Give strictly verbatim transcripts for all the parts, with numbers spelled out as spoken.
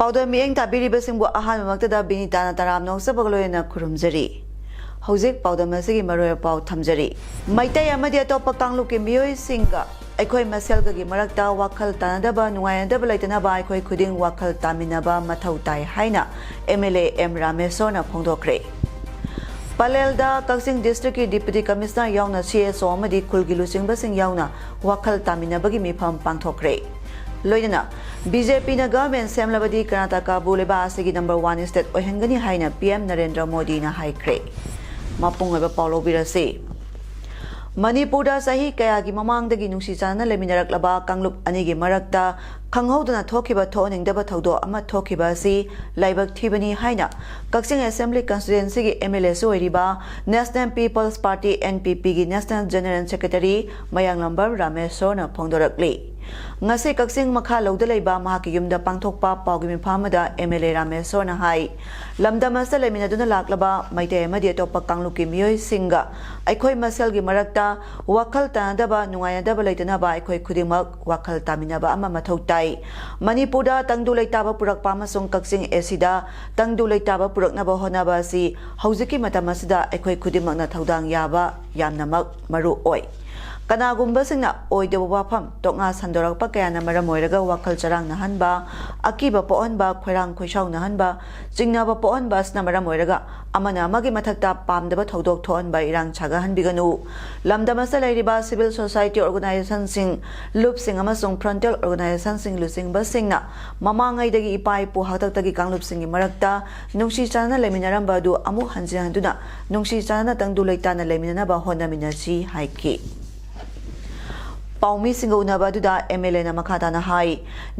ꯄꯥꯎꯗꯝ ꯃꯤꯠꯌꯦꯡ ꯇꯥꯕꯤꯔꯤꯕꯁꯤꯡꯕꯨ ꯑꯍꯥꯟꯕꯃꯛꯇꯗ ꯕꯤꯅꯤꯇꯥꯅ ꯇꯔꯥꯝꯅ ꯑꯣꯛꯆꯕꯒ ꯂꯣꯏꯅꯅ ꯈꯨꯔꯨꯝꯖꯔꯤ꯫ ꯍꯧꯖꯤꯛ ꯄꯥꯎꯗꯝ ꯑꯁꯤꯒꯤ ꯃꯔꯨꯑꯣꯏꯕ ꯄꯥꯎ ꯊꯝꯖꯔꯤ꯫ ꯃꯩꯇꯩ ꯑꯃꯗꯤ ꯑꯇꯣꯞꯄ ꯀꯥꯡꯂꯨꯞꯀꯤ ꯃꯤꯑꯣꯏꯁꯤꯡꯒ ꯑꯩꯈꯣꯏ ꯃꯁꯦꯜꯒꯒꯤ ꯃꯔꯛꯇ ꯋꯥꯈꯜ ꯇꯥꯅꯗꯕ, ꯅꯨꯡꯉꯥꯏꯅꯗꯕ ꯂꯩꯇꯅꯕ ꯑꯩꯈꯣꯏ ꯈꯨꯗꯤꯡ ꯋꯥꯈꯜ ꯇꯥꯃꯤꯟꯅꯕ ꯃꯊꯧ ꯇꯥꯏ ꯍꯥꯏꯅ ꯑꯦꯝ ꯑꯦꯜ ꯑꯦ ꯑꯦꯝ ꯔꯥꯃꯦꯁꯣꯔꯅ ꯐꯣꯡꯗꯣꯛꯈ꯭ꯔꯦ꯫ ꯄꯂꯦꯜꯗ ꯀꯛꯆꯤꯡ ꯗꯤꯁꯇ꯭ꯔꯤꯛꯀꯤ ꯗꯤꯄ꯭ꯌꯨꯇꯤ ꯀꯃꯤꯁꯅꯔ ꯌꯥꯎꯅ ꯁꯤ ꯑꯦꯁ ꯑꯣ ꯑꯃꯗꯤ ꯈꯨꯜꯒꯤ ꯂꯨꯆꯤꯡꯕꯁꯤꯡ ꯌꯥꯎꯅ ꯋꯥꯈꯜ ꯇꯥꯃꯤꯟꯅꯕꯒꯤ ꯃꯤꯐꯝ ꯄꯥꯡꯊꯣꯛꯈ꯭ꯔꯦ꯫ ꯂꯣꯏꯅꯅ ꯕꯤ ꯖꯦ ꯄꯤꯅ ꯒꯚꯔꯟꯃꯦꯟ ꯁꯦꯝꯂꯕꯗꯤ ꯀꯔꯅꯥꯇꯀꯥꯕꯨ ꯂꯩꯕꯥꯛ ꯑꯁꯤꯒꯤ ꯅꯝꯕꯔ ꯋꯥꯟ ꯁ꯭ꯇꯦꯠ ꯑꯣꯏꯍꯟꯒꯅꯤ ꯍꯥꯏꯅ ꯄꯤ ꯑꯦꯝ ꯅꯔꯦꯟꯗ꯭ꯔ ꯃꯣꯗꯤꯅ ꯍꯥꯏꯈ꯭ꯔꯦ꯫ ꯃꯄꯨꯡ ꯑꯣꯏꯕ ꯄꯥꯎ ꯂꯧꯕꯤꯔꯁꯤ꯫ ꯃꯅꯤꯄꯨꯔꯗ ꯆꯍꯤ ꯀꯌꯥꯒꯤ ꯃꯃꯥꯡꯗꯒꯤ ꯅꯨꯡꯁꯤ ꯆꯥꯟꯅꯅ ꯂꯩꯃꯤꯟꯅꯔꯛꯂꯕ ꯀꯥꯡꯂꯨꯞ ꯑꯅꯤꯒꯤ ꯃꯔꯛꯇ ꯈꯪꯍꯧꯗꯅ ꯊꯣꯛꯈꯤꯕ ꯊꯣꯛꯍꯟꯅꯤꯡꯗꯕ ꯊꯧꯗꯣꯛ ꯑꯃ ꯊꯣꯛꯈꯤꯕ ꯑꯁꯤ ꯂꯥꯏꯕꯛ ꯊꯤꯕꯅꯤ ꯍꯥꯏꯅ ꯀꯛꯆꯤꯡ ꯑꯦꯁꯦꯝꯕ꯭ꯂꯤ ꯀꯟꯁꯇꯤꯇ꯭ꯋꯦꯟꯁꯤꯒꯤ ꯑꯦꯝ ꯑꯦꯜ ꯑꯦꯁꯨ ꯑꯣꯏꯔꯤꯕ national people's party, N P ꯄꯤꯒꯤ ꯅꯦꯁꯅꯦꯜ ꯖꯦꯅꯔꯦꯜ ꯁꯦꯀ꯭ꯔꯦꯇꯔꯤ ꯃꯌꯥꯡꯂꯝꯕꯝ ꯔꯥꯃꯦꯁꯣꯔꯅ ꯐꯣꯡꯗꯣꯔꯛꯂꯤ꯫ ꯉꯁꯤ ꯀꯛꯆꯤꯡ ꯃꯈꯥ ꯂꯧꯗ ꯂꯩꯕ ꯃꯍꯥꯛꯀꯤ ꯌꯨꯝꯗ ꯄꯥꯡꯊꯣꯛꯄ ꯄꯥꯎꯒꯤ ꯃꯤꯐꯝ ꯑꯃꯗ ꯑꯦꯝ ꯑꯦꯜ ꯑꯦ ꯔꯥꯃꯦꯁꯣꯔꯅ ꯍꯥꯏ, ꯂꯝꯗꯝ ꯑꯁꯤꯗ ꯂꯩꯃꯤꯟꯅꯗꯨꯅ ꯂꯥꯛꯂꯕ ꯃꯩꯇꯩ ꯑꯃꯗꯤ ꯑꯇꯣꯞꯄ ꯀꯥꯡꯂꯨꯞꯀꯤ ꯃꯤꯑꯣꯏꯁꯤꯡꯒ ꯑꯩꯈꯣꯏ ꯃꯁꯦꯜꯒꯤ ꯃꯔꯛꯇ ꯋꯥꯈꯜ ꯇꯥꯅꯗꯕ, ꯅꯨꯡꯉꯥꯏꯅꯗꯕ ꯂꯩꯇꯅꯕ ꯑꯩꯈꯣꯏ ꯈꯨꯗꯤꯡꯃꯛ ꯋꯥꯈꯜ ꯇꯥꯃꯤꯟꯅꯕ ꯑꯃ ꯃꯊꯧ ꯇꯥꯏ꯫ ꯃꯅꯤꯄꯨꯔꯗ ꯇꯪꯗꯨ ꯂꯩꯇꯥꯕ ꯄꯨꯔꯛꯄ ꯑꯃꯁꯨꯡ ꯀꯛꯆꯤꯡ ꯑꯦ ꯁꯤꯗ ꯇꯪꯗꯨ ꯂꯩꯇꯥꯕ ꯄꯨꯔꯛꯅꯕ ꯍꯣꯠꯅꯕ ꯑꯁꯤ ꯍꯧꯖꯤꯛꯀꯤ ꯃꯇꯝ ꯑꯁꯤꯗ ꯑꯩꯈꯣꯏ ꯈꯨꯗꯤꯡꯃꯛꯅ ꯊꯧꯗꯥꯡ ꯌꯥꯕ ꯌꯥꯝꯅꯃꯛ ꯃꯔꯨ ꯑꯣꯏ꯫ ꯀꯅꯥꯒꯨꯝꯕꯁꯤꯡꯅ ꯑꯣꯏꯗꯕ ꯋꯥꯐꯝ ꯇꯣꯛꯅ ꯁꯟꯗꯣꯔꯛꯄ ꯀꯌꯥꯅ ꯃꯔꯝ ꯑꯣꯏꯔꯒ ꯋꯥꯈꯜ ꯆꯔꯥꯡꯅꯍꯟꯕ, ꯑꯀꯤꯕ ꯄꯣꯛꯍꯟꯕ, ꯈꯣꯏꯔꯥꯡ ꯈꯣꯏꯁꯥꯎꯅꯍꯟꯕ, ꯆꯤꯡꯅꯕ ꯄꯣꯛꯍꯟꯕ ꯑꯁꯤꯅ ꯃꯔꯝ ꯑꯣꯏꯔꯒ ꯑꯃꯅ ꯑꯃꯒꯤ ꯃꯊꯛꯇ ꯄꯥꯝꯗꯕ ꯊꯧꯗꯣꯛ ꯊꯣꯛꯍꯟꯕ ꯏꯔꯥꯡ ꯁꯥꯒꯠꯍꯟꯕꯤꯒꯅꯨ꯫ ꯂꯝꯗꯝ ꯑꯁꯤꯗ ꯂꯩꯔꯤꯕ ꯁꯤꯚꯤꯜ ꯁꯣꯁꯥꯏꯇꯤ ꯑꯣꯔꯒꯅꯥꯏꯖꯦꯁꯟꯁꯤꯡ, ꯂꯨꯞꯁꯤꯡ ꯑꯃꯁꯨꯡ ꯐ꯭ꯔꯟꯇꯦꯜ ꯑꯣꯔꯒꯅꯥꯏꯖꯦꯁꯟꯁꯤꯡ ꯂꯨꯆꯤꯡꯕꯁꯤꯡꯅ ꯃꯃꯥꯡꯉꯩꯗꯒꯤ ꯏꯄꯥ ꯏꯄꯨ ꯍꯥꯛꯇꯛꯇꯒꯤ ꯀꯥꯡꯂꯨꯞꯁꯤꯡꯒꯤ ꯃꯔꯛꯇ ꯅꯨꯡꯁꯤ ꯆꯥꯟꯅꯅ ꯂꯩꯃꯤꯟꯅꯔꯝꯕ ꯑꯗꯨ ꯑꯃꯨꯛ ꯍꯟꯖꯤꯟ ꯍꯟꯗꯨꯅ ꯅꯨꯡꯁꯤ ꯆꯥꯟꯅꯅ ꯇꯪꯗꯨ ꯂꯩꯇꯥꯅ ꯂꯩꯃꯤꯟꯅꯅꯕ ꯍꯣꯠꯅꯃꯤꯟꯅꯁꯤ ꯍꯥꯏꯈꯤ꯫ ꯄꯥꯎꯃꯤꯁꯤꯡꯒ ꯎꯅꯕ ꯑꯗꯨꯗ ꯑꯦꯝ ꯑꯦꯜ ꯑꯦꯅ ꯃꯈꯥ ꯇꯥꯅ ꯍꯥꯏ,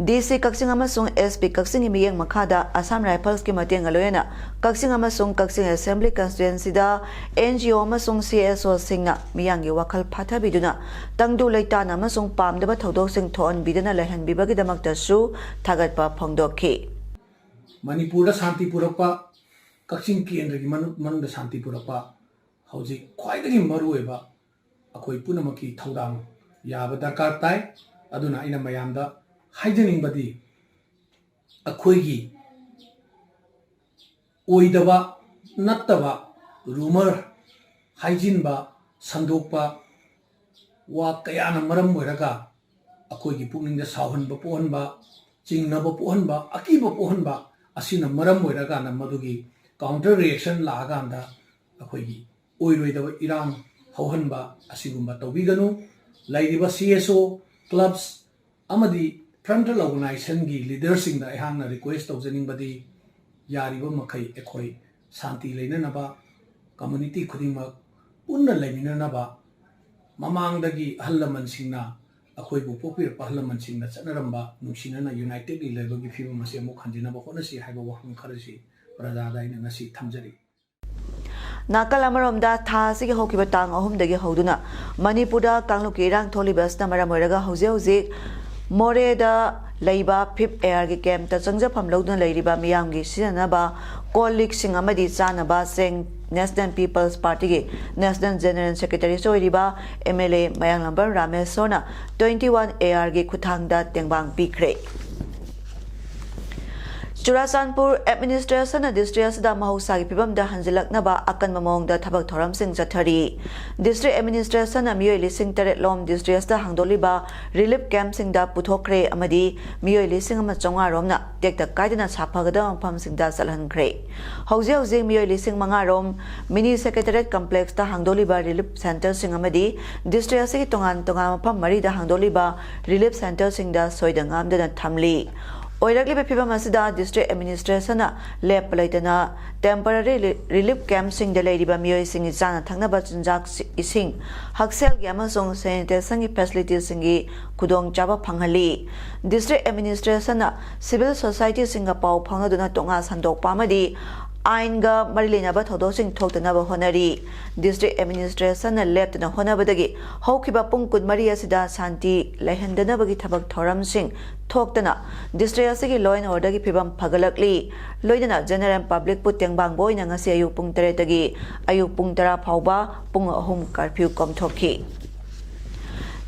ꯗꯤ ꯁꯤ ꯀꯛꯆꯤꯡ ꯑꯃꯁꯨꯡ ꯑꯦꯁ ꯄꯤ ꯀꯛꯆꯤꯡꯒꯤ ꯃꯤꯠꯌꯦꯡ ꯃꯈꯥꯗ ꯑꯁꯥꯝ ꯔꯥꯏꯐꯜꯁꯀꯤ ꯃꯇꯦꯡꯒ ꯂꯣꯏꯅꯅ ꯀꯛꯆꯤꯡ ꯑꯃꯁꯨꯡ ꯀꯛꯆꯤꯡ ꯑꯦꯁꯦꯝꯕ꯭ꯂꯤ ꯀꯟꯁꯇꯤꯇ꯭ꯋꯦꯟꯁꯤꯗ ꯑꯦꯟ ꯖꯤ ꯑꯣ ꯑꯃꯁꯨꯡ ꯁꯤ ꯑꯦꯁ ꯑꯣꯁꯤꯡꯅ ꯃꯤꯌꯥꯝꯒꯤ ꯋꯥꯈꯜ ꯐꯥꯊꯕꯤꯗꯨꯅ ꯇꯪꯗꯨ ꯂꯩꯇꯥꯅ ꯑꯃꯁꯨꯡ ꯄꯥꯝꯗꯕ ꯊꯧꯗꯣꯛꯁꯤꯡ ꯊꯣꯛꯍꯟꯕꯤꯗꯅ ꯂꯩꯍꯟꯕꯤꯕꯒꯤꯗꯃꯛꯇꯁꯨ ꯊꯥꯒꯠꯄ ꯐꯣꯡꯗꯣꯛꯈꯤ꯫ ꯃꯅꯤꯄꯨꯔꯗ ꯁꯥꯟꯇꯤ ꯄꯨꯔꯛꯄ, ꯀꯛꯆꯤꯡ ꯀꯦꯟꯗ꯭ꯔꯒꯤ ꯃꯅꯨꯡ-, ꯃꯅꯨꯡꯗ ꯁꯥꯟꯇꯤ ꯄꯨꯔꯛꯄ ꯍꯧꯖꯤꯛ ꯈ꯭ꯋꯥꯏꯗꯒꯤ ꯃꯔꯨꯑꯣꯏꯕ ꯑꯩꯈꯣꯏ ꯄꯨꯝꯅꯃꯛꯀꯤ ꯊꯧꯗꯥꯡ ꯌꯥꯕ ꯗꯔꯀꯥꯔ ꯇꯥꯏ꯫ ꯑꯗꯨꯅ ꯑꯩꯅ ꯃꯌꯥꯝꯗ ꯍꯥꯏꯖꯅꯤꯡꯕꯗꯤ, ꯑꯩꯈꯣꯏꯒꯤ ꯑꯣꯏꯗꯕ ꯅꯠꯇꯕ ꯔꯨꯃꯔ ꯍꯥꯏꯖꯤꯟꯕ, ꯁꯟꯗꯣꯛꯄ, ꯋꯥ ꯀꯌꯥꯅ ꯃꯔꯝ ꯑꯣꯏꯔꯒ ꯑꯩꯈꯣꯏꯒꯤ ꯄꯨꯛꯅꯤꯡꯗ ꯁꯥꯎꯍꯟꯕ ꯄꯣꯛꯍꯟꯕ, ꯆꯤꯡꯅꯕ ꯄꯣꯛꯍꯟꯕ, ꯑꯀꯤꯕ ꯄꯣꯛꯍꯟꯕ ꯑꯁꯤꯅ ꯃꯔꯝ ꯑꯣꯏꯔꯀꯥꯟꯗ ꯃꯗꯨꯒꯤ counter reaction ꯂꯥꯛꯑꯀꯥꯟꯗ ꯑꯩꯈꯣꯏꯒꯤ ꯑꯣꯏꯔꯣꯏꯗꯕ ꯏꯔꯥꯡ ꯍꯧꯍꯟꯕ ꯑꯁꯤꯒꯨꯝꯕ ꯇꯧꯕꯤꯒꯅꯨ꯫ ꯂꯩꯔꯤꯕ ꯁꯤ ꯑꯦꯁ ꯑꯣ, clubs ꯑꯃꯗꯤ frontal organizationꯒꯤ leaderꯁꯤꯡꯗ ꯑꯩꯍꯥꯛꯅ request ꯇꯧꯖꯅꯤꯡꯕꯗꯤ, ꯌꯥꯔꯤꯕ ꯃꯈꯩ ꯑꯩꯈꯣꯏ ꯁꯥꯟꯇꯤ ꯂꯩꯅꯅꯕ, community ꯈꯨꯗꯤꯡꯃꯛ ꯄꯨꯟꯅ ꯂꯩꯃꯤꯟꯅꯅꯕ, ꯃꯃꯥꯡꯗꯒꯤ ꯑꯍꯜ ꯂꯃꯟꯁꯤꯡꯅ, ꯑꯩꯈꯣꯏꯕꯨ ꯄꯣꯛꯄꯤꯔꯛꯄ ꯑꯍꯜ ꯂꯃꯟꯁꯤꯡꯅ ꯆꯠꯅꯔꯝꯕ ꯅꯨꯡꯁꯤꯅꯅ unitedly ꯂꯩꯕꯒꯤ ꯐꯤꯕꯝ ꯑꯁꯤ ꯑꯃꯨꯛ ꯍꯟꯖꯤꯟꯅꯕ ꯍꯣꯠꯅꯁꯤ ꯍꯥꯏꯕ ꯋꯥꯐꯝ ꯈꯔꯁꯤ ꯄ꯭ꯔꯖꯥꯗ ꯑꯩꯅ ꯉꯁꯤ ꯊꯝꯖꯔꯤ꯫ ꯅꯥꯀꯜ ꯑꯃꯔꯣꯝꯗ, ꯊꯥ ꯑꯁꯤꯒꯤ ꯍꯧꯈꯤꯕ ꯇꯥꯡ ꯑꯍꯨꯝꯗꯒꯤ ꯍꯧꯗꯨꯅ ꯃꯅꯤꯄꯨꯔꯗ ꯀꯥꯡꯂꯨꯞꯀꯤ ꯏꯔꯥꯡ ꯊꯣꯛꯂꯤꯕ ꯑꯁꯤꯅ ꯃꯔꯝ ꯑꯣꯏꯔꯒ ꯍꯧꯖꯤꯛ ꯍꯧꯖꯤꯛ ꯃꯣꯔꯦꯗ ꯂꯩꯕ ꯐꯤꯞ ꯑꯦ ꯑꯥꯔꯒꯤ ꯀꯦꯝꯞꯇ ꯆꯪꯖꯐꯝ ꯂꯧꯗꯨꯅ ꯂꯩꯔꯤꯕ ꯃꯤꯌꯥꯝꯒꯤ ꯁꯤꯖꯤꯟꯅꯅꯕ ꯀꯣꯜ ꯂꯤꯛꯁꯤꯡ ꯑꯃꯗꯤ ꯆꯥꯅꯕ ꯆꯦꯡ National People's Partyꯒꯤ National General Secretaryꯁꯨ ꯑꯣꯏꯔꯤꯕ ꯑꯦꯝ ꯑꯦꯜ ꯑꯦ ꯃꯌꯥꯡꯂꯝꯕꯝ ꯔꯥꯃꯦꯁꯣꯔꯅ twenty one A Rꯒꯤ ꯈꯨꯠꯊꯥꯡꯗ ꯇꯦꯡꯕꯥꯡ ꯄꯤꯈ꯭ꯔꯦ꯫ ꯆꯨꯔꯥꯆꯥꯟꯄꯨꯔ administrationꯅ district ꯑꯁꯤꯗ ꯃꯍꯧꯁꯥꯒꯤ ꯐꯤꯕꯝꯗ ꯍꯟꯖꯤꯜꯂꯛꯅꯕ ꯑꯀꯟꯕ ꯃꯑꯣꯡꯗ ꯊꯕꯛ ꯊꯧꯔꯝꯁꯤꯡ ꯆꯠꯊꯔꯤ꯫ District administrationꯅ ꯃꯤꯑꯣꯏ ꯂꯤꯁꯤꯡ ꯇꯔꯦꯠ ꯂꯣꯝ district ꯑꯁꯤꯗ ꯍꯥꯡꯗꯣꯛꯂꯤꯕ relief campꯁꯤꯡꯗ ꯄꯨꯊꯣꯛꯈ꯭ꯔꯦ ꯑꯃꯗꯤ ꯃꯤꯑꯣꯏ ꯂꯤꯁꯤꯡ ꯑꯃ ꯆꯥꯝꯃꯉꯥ ꯔꯣꯝꯅ ꯇꯦꯛꯇ ꯀꯥꯏꯗꯅ ꯁꯥꯐꯒꯗꯕ ꯃꯐꯝꯁꯤꯡꯗ ꯆꯠꯍꯟꯈ꯭ꯔꯦ꯫ ꯍꯧꯖꯤꯛ ꯍꯧꯖꯤꯛ ꯃꯤꯑꯣꯏ ꯂꯤꯁꯤꯡ ꯃꯉꯥ ꯔꯣꯝ mini secretariat complexꯇ ꯍꯥꯡꯗꯣꯛꯂꯤꯕ relief centreꯁꯤꯡ ꯑꯃꯗꯤ district ꯑꯁꯤꯒꯤ ꯇꯣꯉꯥꯟ ꯇꯣꯉꯥꯟꯕ ꯃꯐꯝ ꯃꯔꯤꯗ ꯍꯥꯡꯗꯣꯛꯂꯤꯕ relief centreꯁꯤꯡꯗ ꯁꯣꯏꯗ ꯉꯥꯝꯗꯅ ꯊꯝꯂꯤ꯫ ꯑꯣꯏꯔꯛꯂꯤꯕ ꯐꯤꯕꯝ ꯑꯁꯤꯗ district administrationꯅ ꯂꯦꯞꯄ ꯂꯩꯇꯅ temporary relief campꯁꯤꯡꯗ ꯂꯩꯔꯤꯕ ꯃꯤꯑꯣꯏꯁꯤꯡꯒꯤ ꯆꯥꯅ ꯊꯛꯅꯕ ꯆꯤꯟꯖꯥꯛ, ꯏꯁꯤꯡ, ꯍꯛꯁꯦꯜꯒꯤ ꯑꯃꯁꯨꯡ sanitationꯒꯤ facilitiesꯁꯤꯡꯒꯤ ꯈꯨꯗꯣꯡꯆꯥꯕ ꯐꯪꯍꯜꯂꯤ꯫ District administrationꯅ civil societyꯁꯤꯡꯒ ꯄꯥꯎ ꯐꯥꯎꯅꯗꯨꯅ ꯇꯣꯉꯥꯟ ꯁꯟꯗꯣꯛꯄ ꯑꯃꯗꯤ ꯑꯥꯏꯟꯒ ꯃꯔꯤ ꯂꯩꯅꯕ ꯊꯧꯗꯣꯛꯁꯤꯡ ꯊꯣꯛꯇꯅꯕ ꯍꯣꯠꯅꯔꯤ꯫ District administrationꯅ ꯂꯦꯞꯇꯅ ꯍꯣꯠꯅꯕꯗꯒꯤ ꯍꯧꯈꯤꯕ ꯄꯨꯡ ꯀꯨꯟꯃꯔꯤ ꯑꯁꯤꯗ ꯁꯥꯟꯇꯤ ꯂꯩꯍꯟꯗꯅꯕꯒꯤ ꯊꯕꯛ ꯊꯧꯔꯝꯁꯤꯡ ꯊꯣꯛꯇꯅ district ꯑꯁꯤꯒꯤ law and orderꯒꯤ ꯐꯤꯕꯝ ꯐꯒꯠꯂꯛꯂꯤ꯫ ꯂꯣꯏꯅꯅ general publicꯄꯨ ꯇꯦꯡꯕꯥꯡꯕ ꯑꯣꯏꯅ ꯉꯁꯤ ꯑꯌꯨꯛ ꯄꯨꯡ ꯇꯔꯦꯠꯇꯒꯤ ꯑꯌꯨꯛ ꯄꯨꯡ ꯇꯔꯥ ꯐꯥꯎꯕ ꯄꯨꯡ ꯑꯍꯨꯝ curfew ꯀꯣꯝꯊꯣꯛꯈꯤ꯫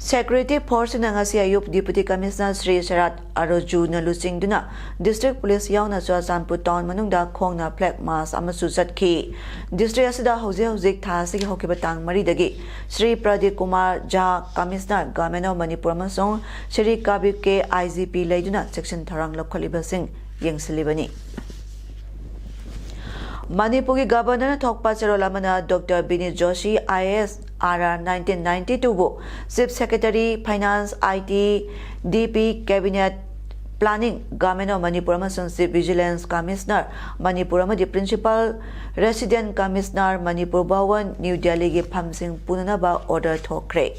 Security forceꯁꯤꯡꯅ ꯉꯁꯤ ꯑꯌꯨꯛ Deputy Commissioner ꯁ꯭ꯔꯤ ꯁꯔꯥꯠ ꯑꯔꯣꯖꯨꯅ ꯂꯨꯆꯤꯡꯗꯨꯅ district police ꯌꯥꯎꯅ ꯆꯨꯔꯆꯥꯟꯄꯨꯔ town ꯃꯅꯨꯡꯗ ꯈꯣꯡꯅ flag march ꯑꯃꯁꯨ ꯆꯠꯈꯤ꯫ District ꯑꯁꯤꯗ ꯍꯧꯖꯤꯛ ꯍꯧꯖꯤꯛ ꯊꯥ ꯑꯁꯤꯒꯤ ꯍꯧꯈꯤꯕ ꯇꯥꯡ ꯃꯔꯤꯗꯒꯤ ꯁ꯭ꯔꯤ ꯄ꯭ꯔꯗꯤꯞ ꯀꯨꯃꯥꯔ ꯖꯥ, Commissioner Government of Manipur ꯑꯃꯁꯨꯡ ꯁ꯭ꯔꯤ ꯀꯥꯕꯤꯀꯦ, IGP ꯂꯩꯗꯨꯅ ꯆꯦꯛꯁꯤꯟ ꯊꯧꯔꯥꯡ ꯂꯧꯈꯠꯂꯤꯕꯁꯤꯡ ꯌꯦꯡꯁꯤꯜꯂꯤꯕꯅꯤ꯫ ꯃꯅꯤꯄꯨꯔꯒꯤ Governorꯅ ꯊꯣꯛꯄ ꯆꯦꯔꯣꯜ ꯑꯃꯅ Doctor ꯕꯤꯅꯤꯠ Joshi, IAS, RR, nineteen ninety twoꯕꯨ Chief Secretary, Finance, IT, DP, Cabinet, Planning, Government of Manipur ꯑꯃꯁꯨꯡ Chief Vigilance Commissioner, ꯃꯅꯤꯄꯨꯔ ꯑꯃꯗꯤ Principal Resident Commissioner, Manipur Bhawan, new ꯗꯦꯜꯂꯤꯒꯤ ꯐꯝꯁꯤꯡ ꯄꯨꯅꯅꯕ order ꯊꯣꯛꯈ꯭ꯔꯦ꯫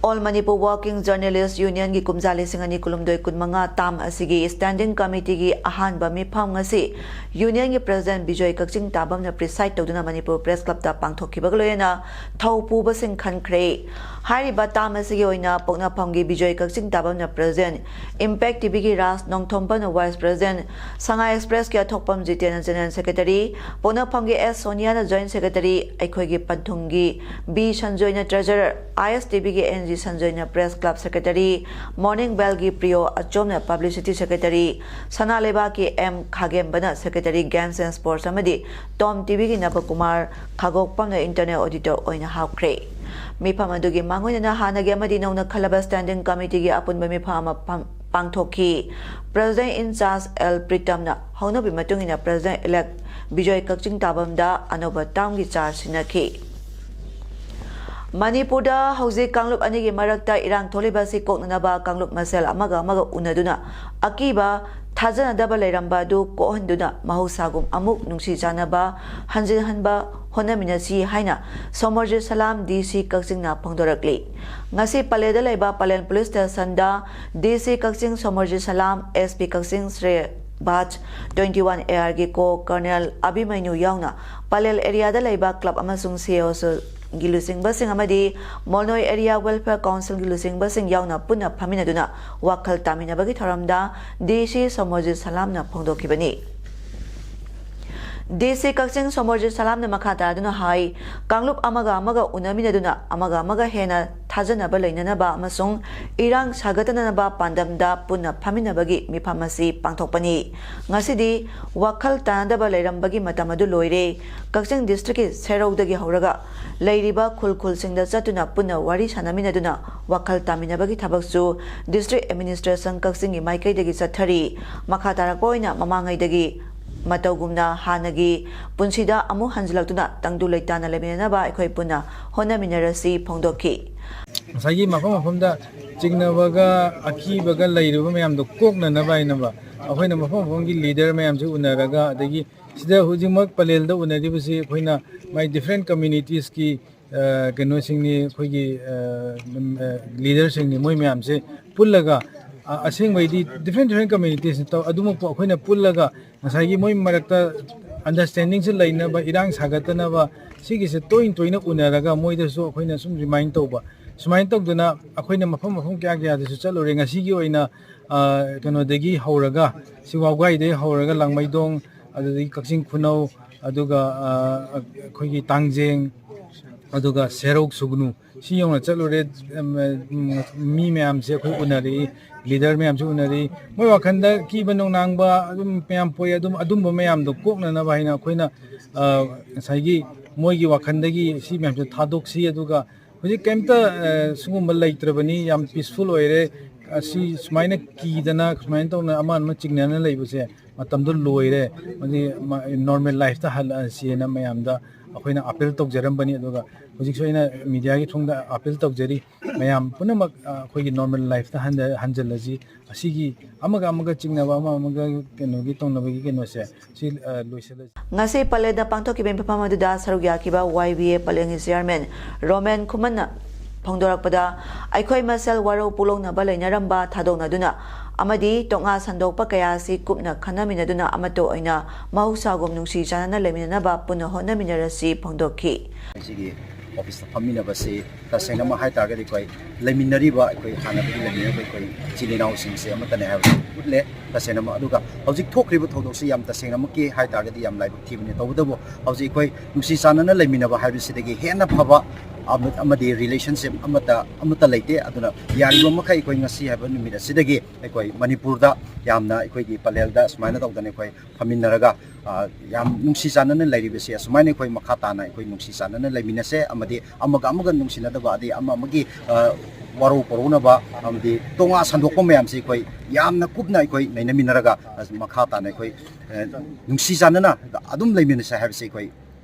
All Manipur Working Journalist Unionꯒꯤ ꯀꯨꯝꯖꯥ ꯂꯤꯁꯤꯡ ꯑꯅꯤ ꯀꯨꯟꯍꯨꯝꯗꯣꯏ ꯀꯨꯟꯃꯉꯥ term ꯑꯁꯤꯒꯤ Standing Committeeꯒꯤ ꯑꯍꯥꯟꯕ ꯃꯤꯐꯝ ꯉꯁꯤ Unionꯒꯤ President ꯕꯤꯖꯣꯏ ꯀꯛꯆꯤꯡ ꯇꯥꯕꯝꯅ preside ꯇꯧꯗꯨꯅ ꯃꯅꯤꯄꯨꯔ Press Clubꯇ ꯄꯥꯡꯊꯣꯛꯈꯤꯕꯒ ꯂꯣꯏꯅꯅ ꯊꯧ ꯄꯨꯕꯁꯤꯡ ꯈꯟꯈ꯭ꯔꯦ꯫ ꯍꯥꯏꯔꯤꯕ term ꯑꯁꯤꯒꯤ ꯑꯣꯏꯅ ꯄꯣꯛꯅꯐꯝꯒꯤ ꯕꯤꯖꯣꯏ ꯀꯛꯆꯤꯡ ꯇꯥꯕꯝꯅ President, Impact TVꯒꯤ ꯔꯥꯖ ꯅꯣꯡꯊꯣꯝꯕꯝꯅ Vice President, ꯁꯉꯥꯏ Expressꯀꯤ ꯑꯊꯣꯛꯄꯝ ꯖꯤꯇꯦꯟꯅ General Secretary, ꯄꯣꯛꯅꯐꯝꯒꯤ ꯑꯦꯁ ꯁꯣꯅꯤꯌꯥꯅ Joint Secretary, ꯑꯩꯈꯣꯏꯒꯤ ꯄꯟꯊꯨꯡꯒꯤ ꯕꯤ ꯁꯟꯖꯣꯏꯅ Treasurer, ISTVꯒꯤ NG ꯁꯟꯖꯣꯏꯅ Press Club Secretary, Morning Bellꯒꯤ ꯄ꯭ꯔꯤꯌꯣ ꯑꯆꯣꯝꯅ Publicity Secretary, ꯁꯅꯥ ꯂꯩꯕꯥꯛꯀꯤ ꯑꯦꯝ ꯈꯥꯒꯦꯝꯕꯅ Secretary Games and Sports ꯑꯃꯗꯤ Tom TVꯒꯤ ꯅꯕꯀꯨꯃꯥꯔ ꯈꯥꯒꯣꯛꯄꯝꯅ Internal Auditor ꯑꯣꯏꯅ ꯍꯥꯞꯈ꯭ꯔꯦ꯫ ꯃꯤꯐꯝ ꯑꯗꯨꯒꯤ ꯃꯥꯡꯑꯣꯏꯅꯅ ꯍꯥꯟꯅꯒꯤ ꯑꯃꯗꯤ ꯅꯧꯅ ꯈꯜꯂꯕ Standing Committeeꯒꯤ ꯑꯄꯨꯟꯕ ꯃꯤꯐꯝ ꯑꯃ ꯐꯝ-, ꯄꯥꯡꯊꯣꯛꯈꯤ꯫ President in charge ꯑꯦꯜ ꯄ꯭ꯔꯤꯇꯝꯅ ꯍꯧꯅꯕꯤ ꯃꯇꯨꯡ ꯏꯟꯅ President-elect ꯕꯤꯖꯣꯏ ꯀꯛꯆꯤꯡ ꯇꯥꯕꯝꯗ ꯑꯅꯧꯕ termꯒꯤ charge ꯁꯤꯟꯅꯈꯤ꯫ ꯃꯅꯤꯄꯨꯔꯗ ꯍꯧꯖꯤꯛ ꯀꯥꯡꯂꯨꯞ ꯑꯅꯤꯒꯤ ꯃꯔꯛꯇ ꯏꯔꯥꯡ ꯊꯣꯛꯂꯤꯕ ꯑꯁꯤ ꯀꯣꯛꯅꯅꯕ ꯀꯥꯡꯂꯨꯞ ꯃꯁꯦꯜ ꯑꯃꯒ ꯑꯃꯒ ꯎꯅꯗꯨꯅ ꯑꯀꯤꯕ, ꯊꯥꯖꯅꯗꯕ ꯂꯩꯔꯝꯕ ꯑꯗꯨ ꯀꯣꯛꯍꯟꯗꯨꯅ ꯃꯍꯧꯁꯥꯒꯨꯝ ꯑꯃꯨꯛ ꯅꯨꯡꯁꯤ ꯆꯥꯟꯅꯕ ꯍꯟꯖꯤꯟꯍꯟꯕ ꯍꯣꯠꯅꯃꯤꯟꯅꯁꯤ ꯍꯥꯏꯅ ꯁꯣꯃꯔꯖꯤꯠ ꯁꯂꯥꯝ, ꯗꯤ ꯁꯤ ꯀꯛꯆꯤꯡꯅ ꯐꯣꯡꯗꯣꯔꯛꯂꯤ꯫ ꯉꯁꯤ ꯄꯂꯦꯜꯗ ꯂꯩꯕ ꯄꯂꯦꯜ ꯄꯨꯂꯤꯁ ꯁ꯭ꯇꯦꯁꯟꯗ ꯗꯤ ꯁꯤ ꯀꯛꯆꯤꯡ ꯁꯣꯃꯔꯖꯤꯠ ꯁꯂꯥꯝ, ꯑꯦꯁ ꯄꯤ ꯀꯛꯆꯤꯡ ꯁ꯭ꯔꯦ ꯕꯥꯖ ꯇ꯭ꯋꯦꯟꯇꯤ ꯋꯥꯟ ꯑꯦ ꯑꯥꯔꯒꯤ ꯀꯣ ꯀꯔꯅꯦꯜ ꯑꯕꯤꯃꯩꯅꯨ ꯌꯥꯎꯅ ꯄꯂꯦꯜ ꯑꯦꯔꯤꯌꯥꯗ ꯂꯩꯕ ꯀ꯭ꯂꯕ ꯑꯃꯁꯨꯡ ꯁꯤ ꯑꯣ ꯁꯤ ꯒꯤ ꯂꯨꯆꯤꯡꯕꯁꯤꯡ ꯑꯃꯗꯤ ꯃꯣꯜꯅꯣꯏ ꯑꯦꯔꯤꯌꯥ ꯋꯦꯜꯐꯤꯌꯔ ꯀꯥꯎꯟꯁꯤꯜꯒꯤ ꯂꯨꯆꯤꯡꯕꯁꯤꯡ ꯌꯥꯎꯅ ꯄꯨꯟꯅ ꯐꯝꯃꯤꯟꯅꯗꯨꯅ ꯋꯥꯈꯜ ꯇꯥꯃꯤꯟꯅꯕꯒꯤ ꯊꯧꯔꯝꯗ ꯗꯤ ꯁꯤ ꯁꯣꯃꯔꯖꯤꯠ ꯁꯂꯥꯝꯅ ꯐꯣꯡꯗꯣꯛꯈꯤꯕꯅꯤ꯫ ꯗꯤ ꯁꯤ ꯀꯛꯆꯤꯡ ꯁꯣꯃꯔꯖꯤꯠ ꯁꯂꯥꯝꯅ ꯃꯈꯥ ꯇꯥꯗꯨꯅ ꯍꯥꯏ, ꯀꯥꯡꯂꯨꯞ ꯑꯃꯒ ꯑꯃꯒ ꯎꯅꯃꯤꯟꯅꯗꯨꯅ ꯑꯃꯒ ꯑꯃꯒ ꯍꯦꯟꯅ ꯊꯥꯖꯅꯕ ꯂꯩꯅꯅꯕ ꯑꯃꯁꯨꯡ ꯏꯔꯥꯡ ꯁꯥꯒꯠꯇꯅꯕ ꯄꯥꯟꯗꯝꯗ ꯄꯨꯟꯅ ꯐꯝꯃꯤꯟꯅꯕꯒꯤ ꯃꯤꯐꯝ ꯑꯁꯤ ꯄꯥꯡꯊꯣꯛꯄꯅꯤ꯫ ꯉꯁꯤꯗꯤ ꯋꯥꯈꯜ ꯇꯥꯅꯗꯕ ꯂꯩꯔꯝꯕꯒꯤ ꯃꯇꯝ ꯑꯗꯨ ꯂꯣꯏꯔꯦ꯫ ꯀꯛꯆꯤꯡ ꯗꯤꯁꯇ꯭ꯔꯤꯛꯀꯤ ꯁꯦꯔꯧꯗꯒꯤ ꯍꯧꯔꯒ ꯂꯩꯔꯤꯕ ꯈꯨꯜ ꯈꯨꯜꯁꯤꯡꯗ ꯆꯠꯇꯨꯅ ꯄꯨꯟꯅ ꯋꯥꯔꯤ ꯁꯥꯟꯅꯃꯤꯟꯅꯗꯨꯅ ꯋꯥꯈꯜ ꯇꯥꯃꯤꯟꯅꯕꯒꯤ ꯊꯕꯛꯁꯨ ꯗꯤꯁꯇ꯭ꯔꯤꯛ ꯑꯦꯗꯃꯤꯅꯤꯁꯇ꯭ꯔꯦꯁꯟ ꯀꯛꯆꯤꯡꯒꯤ ꯃꯥꯏꯀꯩꯗꯒꯤ ꯆꯠꯊꯔꯤ꯫ ꯃꯈꯥ ꯇꯥꯔꯛꯄ ꯑꯣꯏꯅ ꯃꯃꯥꯡꯉꯩꯗꯒꯤ ꯃꯇꯧꯒꯨꯝꯅ ꯍꯥꯟꯅꯒꯤ ꯄꯨꯟꯁꯤꯗ ꯑꯃꯨꯛ ꯍꯟꯖꯤꯜꯂꯛꯇꯨꯅ ꯇꯪꯗꯨ ꯂꯩꯇꯥꯅ ꯂꯩꯃꯤꯟꯅꯅꯕ ꯑꯩꯈꯣꯏ ꯄꯨꯟꯅ ꯍꯣꯠꯅꯃꯤꯟꯅꯔꯁꯤ ꯐꯣꯡꯗꯣꯛꯈꯤ꯫ ꯉꯁꯥꯏꯒꯤ ꯃꯐꯝ ꯃꯐꯝꯗ ꯆꯤꯡꯅꯕꯒ ꯑꯀꯤꯕꯒ ꯂꯩꯔꯨꯕ ꯃꯌꯥꯝꯗꯣ ꯀꯣꯛꯅꯅꯕ ꯍꯥꯏꯅꯕ ꯑꯩꯈꯣꯏꯅ ꯃꯐꯝ ꯃꯐꯝꯒꯤ ꯂꯤꯗꯔ ꯃꯌꯥꯝꯁꯤ ꯎꯅꯔꯒ, ꯑꯗꯒꯤ ꯁꯤꯗ ꯍꯧꯖꯤꯛꯃꯛ ꯄꯂꯦꯜꯗ ꯎꯅꯔꯤꯕꯁꯤ ꯑꯩꯈꯣꯏꯅ ꯃꯥꯏ ꯗꯤꯐ꯭ꯔꯦꯟ ꯀꯝꯃ꯭ꯌꯨꯅꯤꯇꯤꯁꯀꯤ, ꯑ, ꯀꯩꯅꯣꯁꯤꯡꯅꯤ, ꯑꯩꯈꯣꯏꯒꯤ, ꯑ, ꯎꯝ, ꯑ, ꯂꯤꯗꯔꯁꯤꯡꯅꯤ꯫ ꯃꯣꯏ ꯃꯌꯥꯝꯁꯦ ꯄꯨꯜꯂꯒ, ꯑ, ꯑꯁꯦꯡꯕꯩꯗꯤ ꯗꯤꯐ꯭ꯔꯦꯟ ꯗꯤꯐ꯭ꯔꯦꯟ ꯀꯝꯃ꯭ꯌꯨꯅꯤꯇꯤꯁꯅꯤ ꯇꯧ-, ꯑꯗꯨꯃꯛꯄꯨ ꯑꯩꯈꯣꯏꯅ ꯄꯨꯜꯂꯒ ꯉꯁꯥꯏꯒꯤ ꯃꯣꯏ ꯃꯔꯛꯇ ꯑꯟꯗꯔꯁ꯭ꯇꯦꯟꯗꯤꯡꯁꯦ ꯂꯩꯅꯕ, ꯏꯔꯥꯡ ꯁꯥꯒꯠꯇꯅꯕ, ꯁꯤꯒꯤꯁꯦ ꯇꯣꯏꯅ ꯇꯣꯏꯅ ꯎꯅꯔꯒ ꯃꯣꯏꯗꯁꯨ ꯑꯩꯈꯣꯏꯅ ꯁꯨꯝ ꯔꯤꯃꯥꯏꯟ ꯇꯧꯕ꯫ ꯁꯨꯃꯥꯏꯅ ꯇꯧꯗꯅ ꯑꯩꯈꯣꯏꯅ ꯃꯐꯝ ꯃꯐꯝ ꯀꯌꯥ ꯀꯌꯥꯗꯁꯨ ꯆꯠꯂꯨꯔꯦ꯫ ꯉꯁꯤꯒꯤ ꯑꯣꯏꯅ, ꯑ, ꯀꯩꯅꯣꯗꯒꯤ ꯍꯧꯔꯒ, ꯁꯤ ꯋꯥꯕꯒꯥꯏꯗꯒꯤ ꯍꯧꯔꯒ ꯂꯥꯡꯃꯩꯗꯣꯡ, ꯑꯗꯨꯗꯒꯤ ꯀꯛꯆꯤꯡ ꯈꯨꯅꯧ, ꯑꯗꯨꯒ, ꯑ, ꯑꯩꯈꯣꯏꯒꯤ ꯇꯥꯡꯖꯦꯡ, ꯑꯗꯨꯒ ꯁꯦꯔꯧ ꯁꯨꯒꯅꯨ, ꯁꯤ ꯌꯧꯅ ꯆꯠꯂꯨꯔꯦ꯫ ꯎꯝ, ꯎꯝ, ꯃꯤ ꯃꯌꯥꯝꯁꯦ ꯑꯩꯈꯣꯏ ꯎꯅꯔꯛꯏ, ꯂꯤꯗꯔ ꯃꯌꯥꯝꯁꯨ ꯎꯅꯔꯛꯏ꯫ ꯃꯣꯏ ꯋꯥꯈꯜꯗ ꯀꯤꯕ ꯅꯨꯡꯅꯥꯡꯕ ꯑꯗꯨꯝ ꯃꯌꯥꯝ ꯄꯣꯛꯏ꯫ ꯑꯗꯨꯝ, ꯑꯗꯨꯝꯕ ꯃꯌꯥꯝꯗꯣ ꯀꯣꯛꯅꯅꯕ ꯍꯥꯏꯅ ꯑꯩꯈꯣꯏꯅ, ꯑ, ꯉꯁꯥꯏꯒꯤ ꯃꯣꯏꯒꯤ ꯋꯥꯈꯜꯗꯒꯤ ꯁꯤ ꯃꯌꯥꯝꯁꯦ ꯊꯥꯗꯣꯛꯁꯤ꯫ ꯑꯗꯨꯒ ꯍꯧꯖꯤꯛ ꯀꯩꯝꯇ, ꯑ, ꯁꯤꯒꯨꯝꯕ ꯂꯩꯇ꯭ꯔꯕꯅꯤ, ꯌꯥꯝ ꯄꯤꯁꯐꯨꯜ ꯑꯣꯏꯔꯦ꯫ ꯑꯁꯤ ꯁꯨꯃꯥꯏꯅ ꯀꯤꯗꯅ, ꯁꯨꯃꯥꯏꯅ ꯇꯧꯅ ꯑꯃ ꯑꯃ ꯆꯤꯡꯅꯅ ꯂꯩꯕꯁꯦ ꯃꯇꯝꯗꯣ ꯂꯣꯏꯔꯦ꯫ ꯃꯗꯤ ꯃ-, ꯅꯣꯔꯃꯦꯜ ꯂꯥꯏꯐꯇ ꯍꯜꯂꯛꯑꯁꯤꯅ ꯃꯌꯥꯝꯗ ꯑꯩꯈꯣꯏꯅ ꯑꯥꯄꯤꯜ ꯇꯧꯖꯔꯝꯕꯅꯤ꯫ ꯑꯗꯨꯒ ꯍꯧꯖꯤꯛꯁꯨ ꯑꯩꯅ ꯃꯤꯗꯤꯌꯥꯒꯤ ꯊꯣꯡꯗ ꯑꯥꯄꯤꯜ ꯇꯧꯖꯔꯤ, ꯃꯌꯥꯝ ꯄꯨꯝꯅꯃꯛ, ꯑ, ꯑꯩꯈꯣꯏꯒꯤ ꯅꯣꯔꯃꯦꯜ ꯂꯥꯏꯐꯇ ꯍꯟꯖ-, ꯍꯟꯖꯤꯜꯂꯁꯤ꯫ ꯑꯁꯤꯒꯤ ꯑꯃꯒ ꯑꯃꯒ ꯆꯤꯡꯅꯕ, ꯑꯃ ꯑꯃꯒ ꯀꯩꯅꯣꯒꯤ ꯇꯧꯅꯕꯒꯤ ꯀꯩꯅꯣꯁꯦ ꯁꯤ, ꯑ, ꯂꯣꯏꯁꯤꯜꯂꯁꯤ꯫ ꯉꯁꯤ ꯄꯂꯦꯜꯗ ꯄꯥꯡꯊꯣꯛꯈꯤꯕ ꯃꯤꯐꯝ ꯑꯗꯨꯗ ꯁꯔꯨꯛ ꯌꯥꯈꯤꯕ ꯋꯥꯏ ꯕꯤ ꯑꯦ ꯄꯂꯦꯜꯒꯤ ꯆꯤꯌꯥꯔꯃꯦꯟ ꯔꯣꯃꯦꯟ ꯈꯨꯃꯟꯅ ꯐꯣꯡꯗꯣꯔꯛꯄꯗ, ꯑꯩꯈꯣꯏ ꯃꯁꯦꯜ ꯋꯥꯔꯧ ꯄꯨꯛꯂꯧꯅꯕ ꯂꯩꯅꯔꯝꯕ ꯊꯥꯗꯣꯛꯅꯗꯨꯅ ꯑꯃꯗꯤ ꯇꯣꯉꯥ ꯁꯟꯗꯣꯛꯄ ꯀꯌꯥ ꯑꯁꯤ ꯀꯨꯞꯅ ꯈꯟꯅꯃꯤꯟꯅꯗꯨꯅ ꯑꯃꯠꯇ ꯑꯣꯏꯅ ꯃꯍꯧꯁꯥꯒꯨꯝ ꯅꯨꯡꯁꯤ ꯆꯥꯟꯅꯅ ꯂꯩꯃꯤꯟꯅꯅꯕ ꯄꯨꯟꯅ ꯍꯣꯠꯅꯃꯤꯟꯅꯔꯁꯤ ꯐꯣꯡꯗꯣꯛꯈꯤ꯫ ꯑꯁꯤꯒꯤ ꯑꯣꯐꯤꯁꯇ ꯐꯝꯃꯤꯟꯅꯕꯁꯤ ꯇꯁꯦꯡꯅꯃꯛ ꯍꯥꯏ ꯇꯥꯔꯒꯗꯤ ꯑꯩꯈꯣꯏ ꯂꯩꯃꯤꯟꯅꯔꯤꯕ, ꯑꯩꯈꯣꯏ ꯍꯥꯟꯅꯗꯒꯤ ꯂꯩꯃꯤꯟꯅꯔꯤꯕ ꯑꯩꯈꯣꯏ ꯏꯆꯤꯜ ꯏꯅꯥꯎꯁꯤꯡꯁꯦ ꯑꯃꯠꯇꯅꯦ ꯍꯥꯏꯕꯁꯤ ꯎꯠꯂꯦ꯫ ꯇꯁꯦꯡꯅꯃꯛ, ꯑꯗꯨꯒ ꯍꯧꯖꯤꯛ ꯊꯣꯛꯈ꯭ꯔꯤꯕ ꯊꯧꯗꯣꯛꯁꯤ ꯌꯥꯝ ꯇꯁꯦꯡꯅꯃꯛꯀꯤ ꯍꯥꯏ ꯇꯥꯔꯒꯗꯤ ꯌꯥꯝ ꯂꯥꯏꯕꯛ ꯊꯤꯕꯅꯤ꯫ ꯇꯧꯕꯇꯕꯨ ꯍꯧꯖꯤꯛ ꯑꯩꯈꯣꯏ ꯅꯨꯡꯁꯤ ꯆꯥꯟꯅꯅ ꯂꯩꯃꯤꯟꯅꯕ ꯍꯥꯏꯕꯁꯤꯗꯒꯤ ꯍꯦꯟꯅ ꯐꯕ ꯑꯃ-, ꯑꯃꯗꯤ ꯔꯤꯂꯦꯁꯟꯁꯤꯞ ꯑꯃꯠꯇ, ꯑꯃꯠꯇ ꯂꯩꯇꯦ꯫ ꯑꯗꯨꯅ ꯌꯥꯔꯤꯕ ꯃꯈꯩ ꯑꯩꯈꯣꯏ ꯉꯁꯤ ꯍꯥꯏꯕ ꯅꯨꯃꯤꯠ ꯑꯁꯤꯗꯒꯤ ꯑꯩꯈꯣꯏ ꯃꯅꯤꯄꯨꯔꯗ ꯌꯥꯝꯅ ꯑꯩꯈꯣꯏꯒꯤ ꯄꯂꯦꯜꯗ ꯁꯨꯃꯥꯏꯅ ꯇꯧꯗꯅ ꯑꯩꯈꯣꯏ ꯐꯝꯃꯤꯟꯅꯔꯒ, ꯑ, ꯌꯥꯝ ꯅꯨꯡꯁꯤ ꯆꯥꯟꯅꯅ ꯂꯩꯔꯤꯕꯁꯦ ꯑꯁꯨꯃꯥꯏꯅ ꯑꯩꯈꯣꯏ ꯃꯈꯥ ꯇꯥꯅ ꯑꯩꯈꯣꯏ ꯅꯨꯡꯁꯤ ꯆꯥꯟꯅꯅ ꯂꯩꯃꯤꯟꯅꯁꯦ, ꯑꯃꯗꯤ ꯑꯃꯒ ꯑꯃꯒ ꯅꯨꯡꯁꯤꯅꯗꯕ, ꯑꯗꯩ ꯑꯃ ꯑꯃꯒꯤ, ꯑ, ꯋꯥꯔꯧ ꯄꯨꯔꯧꯅꯕ ꯑꯃꯗꯤ ꯇꯣꯉꯥ ꯁꯟꯗꯣꯛꯄ ꯃꯌꯥꯝꯁꯤ ꯑꯩꯈꯣꯏ ꯌꯥꯝꯅ ꯀꯨꯞꯅ ꯑꯩꯈꯣꯏ ꯅꯩꯅꯃꯤꯟꯅꯔꯒ, ꯑ, ꯃꯈꯥ ꯇꯥꯅ ꯑꯩꯈꯣꯏ, ꯑ, ꯅꯨꯡꯁꯤ ꯆꯥꯟꯅꯅ ꯑꯗꯨꯝ ꯂꯩꯃꯤꯟꯅꯁꯦ ꯍꯥꯏꯕꯁꯤ ꯑꯩꯈꯣꯏ,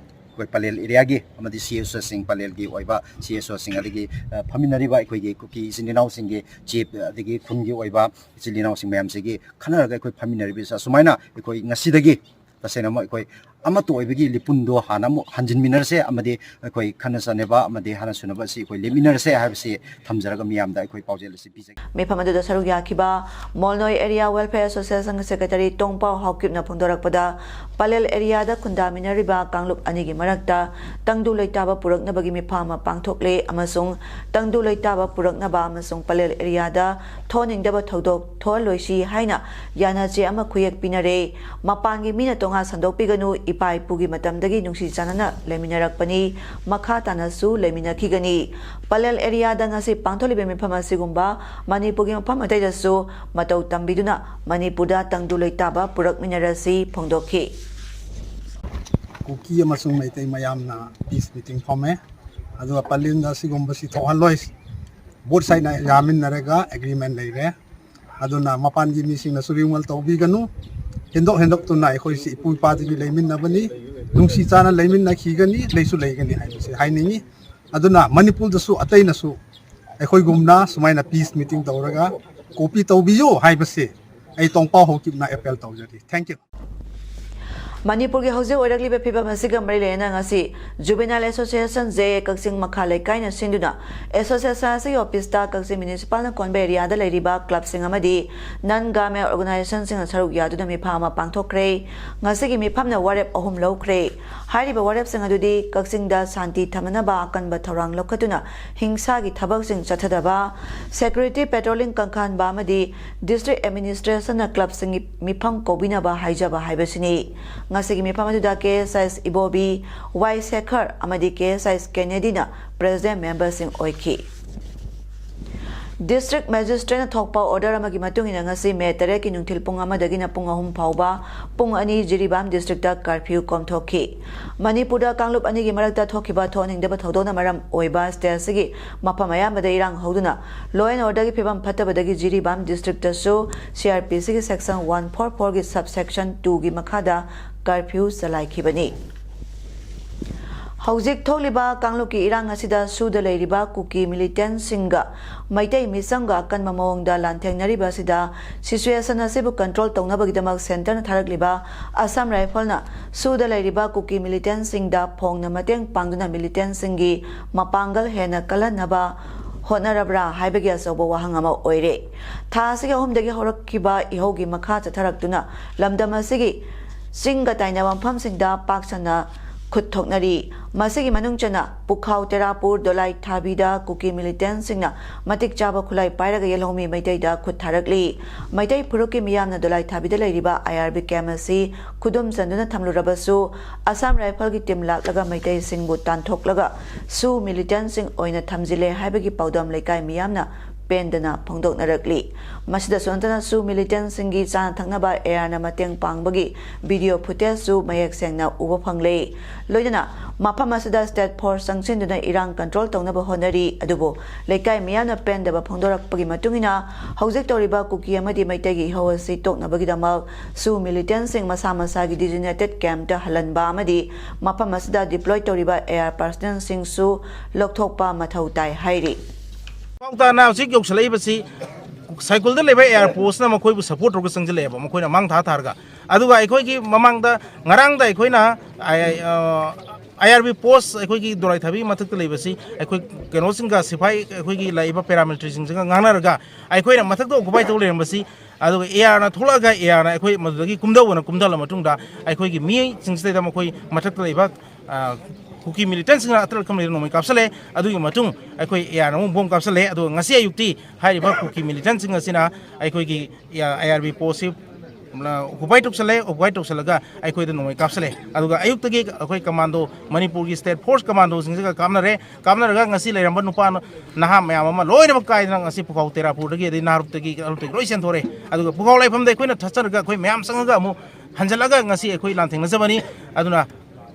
ꯑꯩꯈꯣꯏ ꯄꯂꯦꯜ ꯑꯦꯔꯤꯌꯥꯒꯤ ꯑꯃꯗꯤ ꯁꯤ ꯑꯦꯁ ꯑꯣꯁꯤꯡ, ꯄꯂꯦꯜꯒꯤ ꯑꯣꯏꯕ ꯁꯤ ꯑꯦꯁ ꯑꯣꯁꯤꯡ, ꯑꯗꯒꯤ, ꯑ, ꯐꯝꯃꯤꯟꯅꯔꯤꯕ ꯑꯩꯈꯣꯏꯒꯤ ꯀꯨꯀꯤ ꯏꯆꯤꯜ ꯏꯅꯥꯎꯁꯤꯡꯒꯤ ꯆꯤꯞ, ꯑꯗꯒꯤ ꯈꯨꯟꯒꯤ ꯑꯣꯏꯕ ꯏꯆꯤꯜ ꯏꯅꯥꯎꯁꯤꯡ ꯃꯌꯥꯝꯁꯤꯒꯤ ꯈꯟꯅꯔꯒ ꯑꯩꯈꯣꯏ ꯐꯝꯃꯤꯟꯅꯔꯤꯕꯁꯤ ꯑꯁꯨꯃꯥꯏꯅ ꯑꯩꯈꯣꯏ ꯉꯁꯤꯗꯒꯤ ꯇꯁꯦꯡꯅꯃꯛ ꯑꯩꯈꯣꯏ ꯑꯃꯠꯇ ꯑꯣꯏꯕꯒꯤ ꯂꯤꯄꯨꯟꯗꯣ ꯍꯥꯟꯅ ꯑꯃꯨꯛ ꯍꯟꯖꯤꯟꯃꯤꯟꯅꯔꯁꯦ ꯑꯃꯗꯤ ꯑꯩꯈꯣꯏ ꯈꯟꯅ ꯆꯩꯅꯕ ꯑꯃꯗꯤ ꯍꯟꯅ ꯁꯨꯅꯕ ꯑꯁꯤ ꯑꯩꯈꯣꯏ ꯂꯦꯞꯃꯤꯟꯅꯔꯁꯦ ꯍꯥꯏꯕꯁꯤ ꯊꯝꯖꯔꯒ ꯃꯤꯌꯥꯝꯗ ꯑꯩꯈꯣꯏ ꯄꯥꯎꯖꯦꯜ ꯑꯁꯤ ꯄꯤꯖꯒꯦ꯫ ꯃꯤꯐꯝ ꯑꯗꯨꯗ ꯁꯔꯨꯛ ꯌꯥꯈꯤꯕ Molnoi area welfare association secretary Tongpao ꯍꯥꯎꯀꯤꯞꯅ ꯐꯣꯡꯗꯣꯔꯛꯄꯗ, ꯄꯂꯦꯜ ꯑꯦꯔꯤꯌꯥꯗ ꯈꯨꯟꯗꯥꯃꯤꯟꯅꯔꯤꯕ ꯀꯥꯡꯂꯨꯞ ꯑꯅꯤꯒꯤ ꯃꯔꯛꯇ ꯇꯪꯗꯨ ꯂꯩꯇꯥꯕ ꯄꯨꯔꯛꯅꯕꯒꯤ ꯃꯤꯐꯝ ꯑꯃ ꯄꯥꯡꯊꯣꯛꯂꯦ ꯑꯃꯁꯨꯡ ꯇꯪꯗꯨ ꯂꯩꯇꯥꯕ ꯄꯨꯔꯛꯅꯕ ꯑꯃꯁꯨꯡ ꯄꯂꯦꯜ ꯑꯦꯔꯤꯌꯥꯗ ꯊꯣꯛꯍꯟꯅꯤꯡꯗꯕ ꯊꯧꯗꯣꯛ ꯊꯣꯛꯍꯜꯂꯣꯏꯁꯤ ꯍꯥꯏꯅ ꯌꯥꯅꯆꯦ ꯑꯃ ꯈꯨꯌꯦꯛ ꯄꯤꯅꯔꯦ꯫ ꯃꯄꯥꯟꯒꯤ ꯃꯤꯅ ꯇꯣꯉꯥꯟ ꯁꯟꯗꯣꯛꯄꯤꯒꯅꯨ, ꯏꯄꯥ ꯏꯄꯨꯒꯤ ꯃꯇꯝꯗꯒꯤ ꯅꯨꯡꯁꯤ ꯆꯥꯟꯅꯅ ꯂꯩꯃꯤꯟꯅꯔꯛꯄꯅꯤ, ꯃꯈꯥ ꯇꯥꯅꯁꯨ ꯂꯩꯃꯤꯟꯅꯈꯤꯒꯅꯤ꯫ ꯄꯂꯦꯜ ꯑꯦꯔꯤꯌꯥꯗ ꯉꯁꯤ ꯄꯥꯡꯊꯣꯛꯂꯤꯕ ꯃꯤꯐꯝ ꯑꯁꯤꯒꯨꯝꯕ ꯃꯅꯤꯄꯨꯔꯒꯤ ꯃꯐꯝ ꯑꯇꯩꯗꯁꯨ ꯃꯇꯧ ꯇꯝꯕꯤꯗꯨꯅ ꯃꯅꯤꯄꯨꯔꯗ ꯇꯪꯗꯨ ꯂꯩꯇꯥꯕ ꯄꯨꯔꯛꯃꯤꯟꯅꯔꯁꯤ ꯐꯣꯡꯗꯣꯛꯈꯤ꯫ ꯀꯨꯀꯤ ꯑꯃꯁꯨꯡ ꯃꯩꯇꯩ ꯃꯌꯥꯝꯅ ꯄꯤꯁ ꯃꯤꯇꯤꯡ ꯐꯝꯃꯦ, ꯑꯗꯨꯒ ꯄꯂꯦꯜꯗ ꯑꯁꯤꯒꯨꯝꯕꯁꯤ ꯊꯣꯛꯍꯜꯂꯣꯏ, ꯕꯣꯠ ꯁꯥꯏꯠꯅ ꯌꯥꯃꯤꯟꯅꯔꯒ ꯑꯦꯒ꯭ꯔꯤꯃꯦꯟ ꯂꯩꯔꯦ꯫ ꯑꯗꯨꯅ ꯃꯄꯥꯟꯒꯤ ꯃꯤꯁꯤꯡꯅꯁꯨ ꯔꯤꯃꯨꯚꯦꯜ ꯇꯧꯕꯤꯒꯅꯨ꯫ ꯍꯦꯟꯗꯣꯛ ꯍꯦꯟꯗꯣꯛꯇꯨꯅ ꯑꯩꯈꯣꯏꯁꯤ ꯏꯄꯨ ꯏꯄꯥꯗꯒꯤ ꯂꯩꯃꯤꯟꯅꯕꯅꯤ꯫ ꯅꯨꯡꯁꯤ ꯆꯥꯟꯅ ꯂꯩꯃꯤꯟꯅꯈꯤꯒꯅꯤ, ꯂꯩꯁꯨ ꯂꯩꯒꯅꯤ ꯍꯥꯏꯕꯁꯦ ꯍꯥꯏꯅꯤꯡꯉꯤ꯫ ꯑꯗꯨꯅ ꯃꯅꯤꯄꯨꯔꯗꯁꯨ ꯑꯇꯩꯅꯁꯨ ꯑꯩꯈꯣꯏꯒꯨꯝꯅ ꯁꯨꯃꯥꯏꯅ peace meeting ꯇꯧꯔꯒ copy ꯇꯧꯕꯤꯌꯨ ꯍꯥꯏꯕꯁꯦ ꯑꯩ ꯇꯣꯡꯄꯥꯎ ꯍꯧꯈꯤꯕꯅ appeal ꯇꯧꯖꯔꯤ꯫ Thank you꯫ ꯃꯅꯤꯄꯨꯔꯒꯤ ꯍꯧꯖꯤꯛ ꯑꯣꯏꯔꯛꯂꯤꯕ ꯐꯤꯕꯝ ꯑꯁꯤꯒ ꯃꯔꯤ ꯂꯩꯅꯅ ꯉꯁꯤ Juvenile Association, J A, ꯀꯛꯆꯤꯡ ꯃꯈꯥ ꯂꯩꯀꯥꯏꯅ ꯁꯤꯟꯗꯨꯅ association ꯑꯁꯤꯒꯤ office ꯇ ꯀꯛꯆꯤꯡ municipal ꯅ ꯀꯣꯟꯕ area ꯗ ꯂꯩꯔꯤꯕ club ꯁꯤꯡ ꯑꯃꯗꯤ non government organization ꯁꯤꯡꯅ ꯁꯔꯨꯛ ꯌꯥꯗꯨꯅ ꯃꯤꯐꯝ ꯑꯃ ꯄꯥꯡꯊꯣꯛꯈ꯭ꯔꯦ꯫ ꯉꯁꯤꯒꯤ ꯃꯤꯐꯝꯅ ꯋꯥꯔꯦꯞ ꯑꯍꯨꯝ ꯂꯧꯈ꯭ꯔꯦ꯫ ꯍꯥꯏꯔꯤꯕ ꯋꯥꯔꯦꯞꯁꯤꯡ ꯑꯗꯨꯗꯤ ꯀꯛꯆꯤꯡꯗ ꯁꯥꯟꯇꯤ ꯊꯝꯅꯅꯕ ꯑꯀꯟꯕ ꯊꯧꯔꯥꯡ ꯂꯧꯈꯠꯇꯨꯅ ꯍꯤꯡꯁꯥꯒꯤ ꯊꯕꯛꯁꯤꯡ ꯆꯠꯊꯗꯕ, security patrolling ꯀꯟꯈꯠꯍꯟꯕ ꯑꯃꯗꯤ district administration ꯅ club ꯁꯤꯡꯒꯤ ꯃꯤꯐꯝ ꯀꯧꯕꯤꯅꯕ ꯍꯥꯏꯖꯕ ꯍꯥꯏꯕꯁꯤꯅꯤ꯫ ꯉꯁꯤꯒꯤ ꯃꯤꯐꯝ ꯑꯗꯨꯗ K S S ꯏꯕꯣꯕꯤ, Y ꯁꯦꯈꯔ ꯑꯃꯗꯤ K S S ꯀꯦꯅꯦꯗꯤꯅ president member ꯁꯤꯡ ꯑꯣꯏꯈꯤ꯫ District magistrate ꯅ ꯊꯣꯛꯄ order ꯑꯃꯒꯤ ꯃꯇꯨꯡ ꯏꯟꯅ ꯉꯁꯤ May ꯇꯔꯦꯠꯀꯤ ꯅꯨꯡꯊꯤꯜ ꯄꯨꯡ ꯑꯃꯗꯒꯤꯅ ꯄꯨꯡ ꯑꯍꯨꯝ ꯐꯥꯎꯕ ꯄꯨꯡ ꯑꯅꯤ ꯖꯤꯔꯤꯕꯥꯝ district ꯇ curfew ꯀꯣꯝꯊꯣꯛꯈꯤ꯫ ꯃꯅꯤꯄꯨꯔꯗ ꯀꯥꯡꯂꯨꯞ ꯑꯅꯤꯒꯤ ꯃꯔꯛꯇ ꯊꯣꯛꯈꯤꯕ ꯊꯣꯛꯍꯟꯅꯤꯡꯗꯕ ꯊꯧꯗꯣꯛꯅ ꯃꯔꯝ ꯑꯣꯏꯕ state ꯑꯁꯤꯒꯤ ꯃꯐꯝ ꯑꯌꯥꯝꯕꯗ ꯏꯔꯥꯡ ꯍꯧꯗꯨꯅ law and order ꯒꯤ ꯐꯤꯕꯝ ꯐꯠꯇꯕꯗꯒꯤ ꯖꯤꯔꯤꯕꯥꯝ district ꯇꯁꯨ C R P C ꯒꯤ section one four four ꯒꯤ subsection two ꯒꯤ ꯃꯈꯥꯗ curfew ꯆꯂꯥꯏꯈꯤꯕꯅꯤ꯫ ꯍꯧꯖꯤꯛ ꯊꯣꯛꯂꯤꯕ ꯀꯥꯡꯂꯨꯞꯀꯤ ꯏꯔꯥꯡ ꯑꯁꯤꯗ ꯁꯨꯗ ꯂꯩꯔꯤꯕ ꯀꯨꯀꯤ militant ꯁꯤꯡꯒ ꯃꯩꯇꯩ ꯃꯤꯆꯝꯒ ꯑꯀꯟꯕ ꯃꯑꯣꯡꯗ ꯂꯥꯟꯊꯦꯡꯅꯔꯤꯕ ꯑꯁꯤꯗ situation ꯑꯁꯤꯕꯨ control ꯇꯧꯅꯕꯒꯤꯗꯃꯛ centre ꯅ ꯊꯥꯔꯛꯂꯤꯕ Assam Rifle ꯅ ꯁꯨꯗ ꯂꯩꯔꯤꯕ ꯀꯨꯀꯤ militant ꯁꯤꯡꯗ ꯐꯣꯡꯅ ꯃꯇꯦꯡ ꯄꯥꯡꯗꯨꯅ militant ꯁꯤꯡꯒꯤ ꯃꯄꯥꯡꯒꯜ ꯍꯦꯟꯅ ꯀꯜꯍꯟꯅꯕ ꯍꯣꯠꯅꯔꯕ꯭ꯔꯥ ꯍꯥꯏꯕꯒꯤ ꯑꯆꯧꯕ ꯋꯥꯍꯪ ꯑꯃ ꯑꯣꯏꯔꯦ꯫ ꯊꯥ ꯑꯁꯤꯒꯤ ꯑꯍꯨꯝꯗꯒꯤ ꯍꯧꯔꯛꯈꯤꯕ ꯏꯍꯧꯒꯤ ꯃꯈꯥ ꯆꯠꯊꯔꯛꯇꯨꯅ ꯂꯝꯗꯝ ꯑꯁꯤꯒꯤ ꯆꯤꯡꯒ ꯇꯥꯏꯅꯕ ꯃꯐꯝꯁꯤꯡꯗ ꯄꯥꯛ ꯁꯟꯅ ꯈꯨꯠ ꯊꯣꯛꯅꯔꯤ꯫ ꯃꯁꯤꯒꯤ ꯃꯅꯨꯡ ꯆꯟꯅ ꯄꯨꯈꯥꯎ ꯇꯦꯔꯥꯄꯨꯔ, ꯗꯣꯂꯥꯏ ꯊꯥꯕꯤꯗ ꯀꯨꯀꯤ militant ꯁꯤꯡꯅ ꯃꯇꯤꯛ ꯆꯥꯕ ꯈꯨꯠꯂꯥꯏ ꯄꯥꯏꯔꯒ ꯌꯦꯜꯍꯧꯃꯤ ꯃꯩꯇꯩꯗ ꯈꯨꯠ ꯊꯥꯔꯛꯂꯤ꯫ ꯃꯩꯇꯩ ꯐꯨꯔꯨꯞꯀꯤ ꯃꯤꯌꯥꯝꯅ ꯗꯣꯂꯥꯏ ꯊꯥꯕꯤꯗ ꯂꯩꯔꯤꯕ I R B camp ꯑꯁꯤ ꯈꯨꯗꯨꯝ ꯆꯟꯗꯨꯅ ꯊꯝꯂꯨꯔꯕꯁꯨ, Assam Rifle ꯒꯤ team ꯂꯥꯛꯂꯒ ꯃꯩꯇꯩꯁꯤꯡꯕꯨ ꯇꯥꯟꯊꯣꯛꯂꯒ ꯁꯨ militant ꯁꯤꯡ ꯑꯣꯏꯅ ꯊꯝꯖꯤꯜꯂꯦ ꯍꯥꯏꯕꯒꯤ ꯄꯥꯎꯗꯝ ꯂꯩꯀꯥꯏ ꯃꯤꯌꯥꯝꯅ ꯄꯦꯟꯗꯅ ꯐꯣꯡꯗꯣꯛꯅꯔꯛꯂꯤ꯫ ꯃꯁꯤꯗꯁꯨ ꯅꯠꯇꯅ ꯁꯨ ꯃꯤꯂꯤꯇꯦꯟꯁꯤꯡꯒꯤ ꯆꯥꯅ ꯊꯛꯅꯕ ꯑꯦꯌꯥꯔꯅ ꯃꯇꯦꯡ ꯄꯥꯡꯕꯒꯤ ꯚꯤꯗꯤꯑꯣ ꯐꯨꯇꯦꯖꯁꯨ ꯃꯌꯦꯛ ꯁꯦꯡꯅ ꯎꯕ ꯐꯪꯂꯦ꯫ ꯂꯣꯏꯅꯅ ꯃꯐꯝ ꯑꯁꯤꯗ ꯁ꯭ꯇꯦꯠ ꯐꯣꯔꯁ ꯆꯪꯁꯤꯟꯗꯨꯅ ꯏꯔꯥꯡ ꯀꯟꯇ꯭ꯔꯣꯜ ꯇꯧꯅꯕ ꯍꯣꯠꯅꯔꯤ꯫ ꯑꯗꯨꯕꯨ ꯂꯩꯀꯥꯏ ꯃꯤꯌꯥꯝꯅ ꯄꯦꯟꯗꯕ ꯐꯣꯡꯗꯣꯔꯛꯄꯒꯤ ꯃꯇꯨꯡ ꯏꯟꯅ ꯍꯧꯖꯤꯛ ꯇꯧꯔꯤꯕ ꯀꯨꯀꯤ ꯑꯃꯗꯤ ꯃꯩꯇꯩꯒꯤ ꯏꯍꯧ ꯑꯁꯤ ꯇꯣꯛꯅꯕꯒꯤꯗꯃꯛ ꯁꯨ ꯃꯤꯂꯤꯇꯦꯟꯁꯤꯡ ꯃꯁꯥ ꯃꯁꯥꯒꯤ ꯗꯤꯖꯤꯅꯦꯇꯦꯠ ꯀꯦꯝꯞꯇ ꯍꯜꯍꯟꯕ ꯑꯃꯗꯤ ꯃꯐꯝ ꯑꯁꯤꯗ ꯗꯤꯄ꯭ꯂꯣꯏ ꯇꯧꯔꯤꯕ ꯑꯦꯌꯥꯔ ꯄꯔꯁꯅꯦꯜꯁꯤꯡꯁꯨ ꯂꯧꯊꯣꯛꯄ ꯃꯊꯧ ꯇꯥꯏ ꯍꯥꯏꯔꯤ꯫ ꯄꯥꯎꯇꯥꯛꯅ ꯍꯧꯖꯤꯛ ꯌꯧꯁꯤꯜꯂꯛꯏꯕꯁꯤ ꯁꯥꯏꯀꯨꯜꯗ ꯂꯩꯕ ꯑꯦꯌꯥꯔ ꯐꯣꯔꯁꯅ ꯃꯈꯣꯏꯕꯨ ꯁꯄꯣꯔꯠ ꯇꯧꯔꯒ ꯆꯪꯁꯤꯜꯂꯛꯑꯦꯕ, ꯃꯈꯣꯏꯅ ꯃꯥꯡ ꯊꯥ ꯊꯥꯔꯒ꯫ ꯑꯗꯨꯒ ꯑꯩꯈꯣꯏꯒꯤ ꯃꯃꯥꯡꯗ, ꯉꯔꯥꯡꯗ ꯑꯩꯈꯣꯏꯅ ꯑꯥꯏ ꯑꯥꯔ ꯕꯤ ꯄꯣꯁ ꯑꯩꯈꯣꯏꯒꯤ ꯗꯣꯔꯥꯏꯊꯥꯕꯤ ꯃꯊꯛꯇ ꯂꯩꯕꯁꯤ ꯑꯩꯈꯣꯏ ꯀꯩꯅꯣꯁꯤꯡꯒ, ꯁꯤꯐꯥꯏ, ꯑꯩꯈꯣꯏꯒꯤ ꯂꯥꯛꯏꯕ ꯄꯦꯔꯥꯃꯤꯂꯤꯇꯔꯤꯁꯤꯡꯁꯤꯒ ꯉꯥꯡꯅꯔꯒ ꯑꯩꯈꯣꯏꯅ ꯃꯊꯛꯇ ꯑꯣꯀꯨꯄꯥꯏ ꯇꯧ ꯂꯩꯔꯝꯕꯁꯤ, ꯑꯗꯨꯒ ꯑꯦꯌꯥꯔꯅ ꯊꯣꯛꯂꯛꯑꯒ ꯑꯦꯌꯥꯔꯅ ꯑꯩꯈꯣꯏ ꯃꯗꯨꯗꯒꯤ ꯀꯨꯝꯊꯧꯑꯅ ꯀꯨꯝꯊꯍꯜꯂ ꯃꯇꯨꯡꯗ ꯑꯩꯈꯣꯏꯒꯤ ꯃꯤꯁꯤꯡꯁꯤꯗꯩꯗ ꯃꯈꯣꯏ ꯃꯊꯛꯇ ꯂꯩꯕ, ꯑ, ꯀꯨꯀꯤ ꯃꯤꯂꯤꯇꯦꯟꯁꯤꯡꯅ ꯑꯇꯔꯛ ꯑꯈꯝ ꯂꯩꯅ ꯅꯣꯡꯃꯩ ꯀꯥꯞꯁꯤꯜꯂꯦ꯫ ꯑꯗꯨꯒꯤ ꯃꯇꯨꯡ ꯑꯩꯈꯣꯏ ꯑꯦꯌꯥꯔꯅ ꯑꯃꯨꯛ ꯕꯣꯝ ꯀꯥꯞꯁꯤꯜꯂꯦ꯫ ꯑꯗꯨꯒ ꯉꯁꯤ ꯑꯌꯨꯛꯇꯤ ꯍꯥꯏꯔꯤꯕ ꯀꯨꯀꯤ ꯃꯤꯂꯤꯇꯦꯟꯁꯤꯡ ꯑꯁꯤꯅ ꯑꯩꯈꯣꯏꯒꯤ ꯑꯥꯏ ꯑꯥꯔ ꯕꯤ ꯄꯣꯁꯁꯤ ꯑꯣꯀꯨꯄꯥꯏ ꯇꯧꯁꯜꯂꯦ꯫ ꯑꯣꯀꯨꯄꯥꯏ ꯇꯧꯁꯜꯂꯒ ꯑꯩꯈꯣꯏꯗ ꯅꯣꯡꯃꯩ ꯀꯥꯞꯁꯜꯂꯦ꯫ ꯑꯗꯨꯒ ꯑꯌꯨꯛꯇꯒꯤ ꯑꯩꯈꯣꯏ ꯀꯃꯥꯟꯗꯣ, ꯃꯅꯤꯄꯨꯔꯒꯤ ꯁ꯭ꯇꯦꯠ ꯐꯣꯔꯁ ꯀꯃꯥꯟꯗꯣꯁꯤꯡꯁꯤꯒ ꯀꯥꯞꯅꯔꯦ꯫ ꯀꯥꯞꯅꯔꯒ ꯉꯁꯤ ꯂꯩꯔꯝꯕ ꯅꯨꯄꯥ ꯅꯍꯥ ꯃꯌꯥꯝ ꯑꯃ ꯂꯣꯏꯅꯃꯛ ꯀꯥꯏꯗꯅ ꯉꯁꯤ ꯄꯨꯈꯥꯎ ꯇꯦꯔꯥꯄꯨꯔꯗꯒꯤ, ꯑꯗꯩ ꯅꯥꯔꯨꯞꯇꯒꯤ, ꯅꯥꯔꯨꯞꯇꯒꯤ ꯂꯣꯏ ꯆꯦꯟꯊꯣꯔꯛꯑꯦ꯫ ꯑꯗꯨꯒ ꯄꯨꯈꯥꯎ ꯂꯥꯏꯐꯝꯗ ꯑꯩꯈꯣꯏꯅ ꯊꯠꯆꯔꯒ ꯑꯩꯈꯣꯏ ꯃꯌꯥꯝ ꯆꯪꯉꯒ ꯑꯃꯨꯛ ꯍꯟꯖꯤꯜꯂꯒ ꯉꯁꯤ ꯑꯩꯈꯣꯏ ꯂꯥꯟꯊꯦꯡꯅꯖꯕꯅꯤ꯫ ꯑꯗꯨꯅ,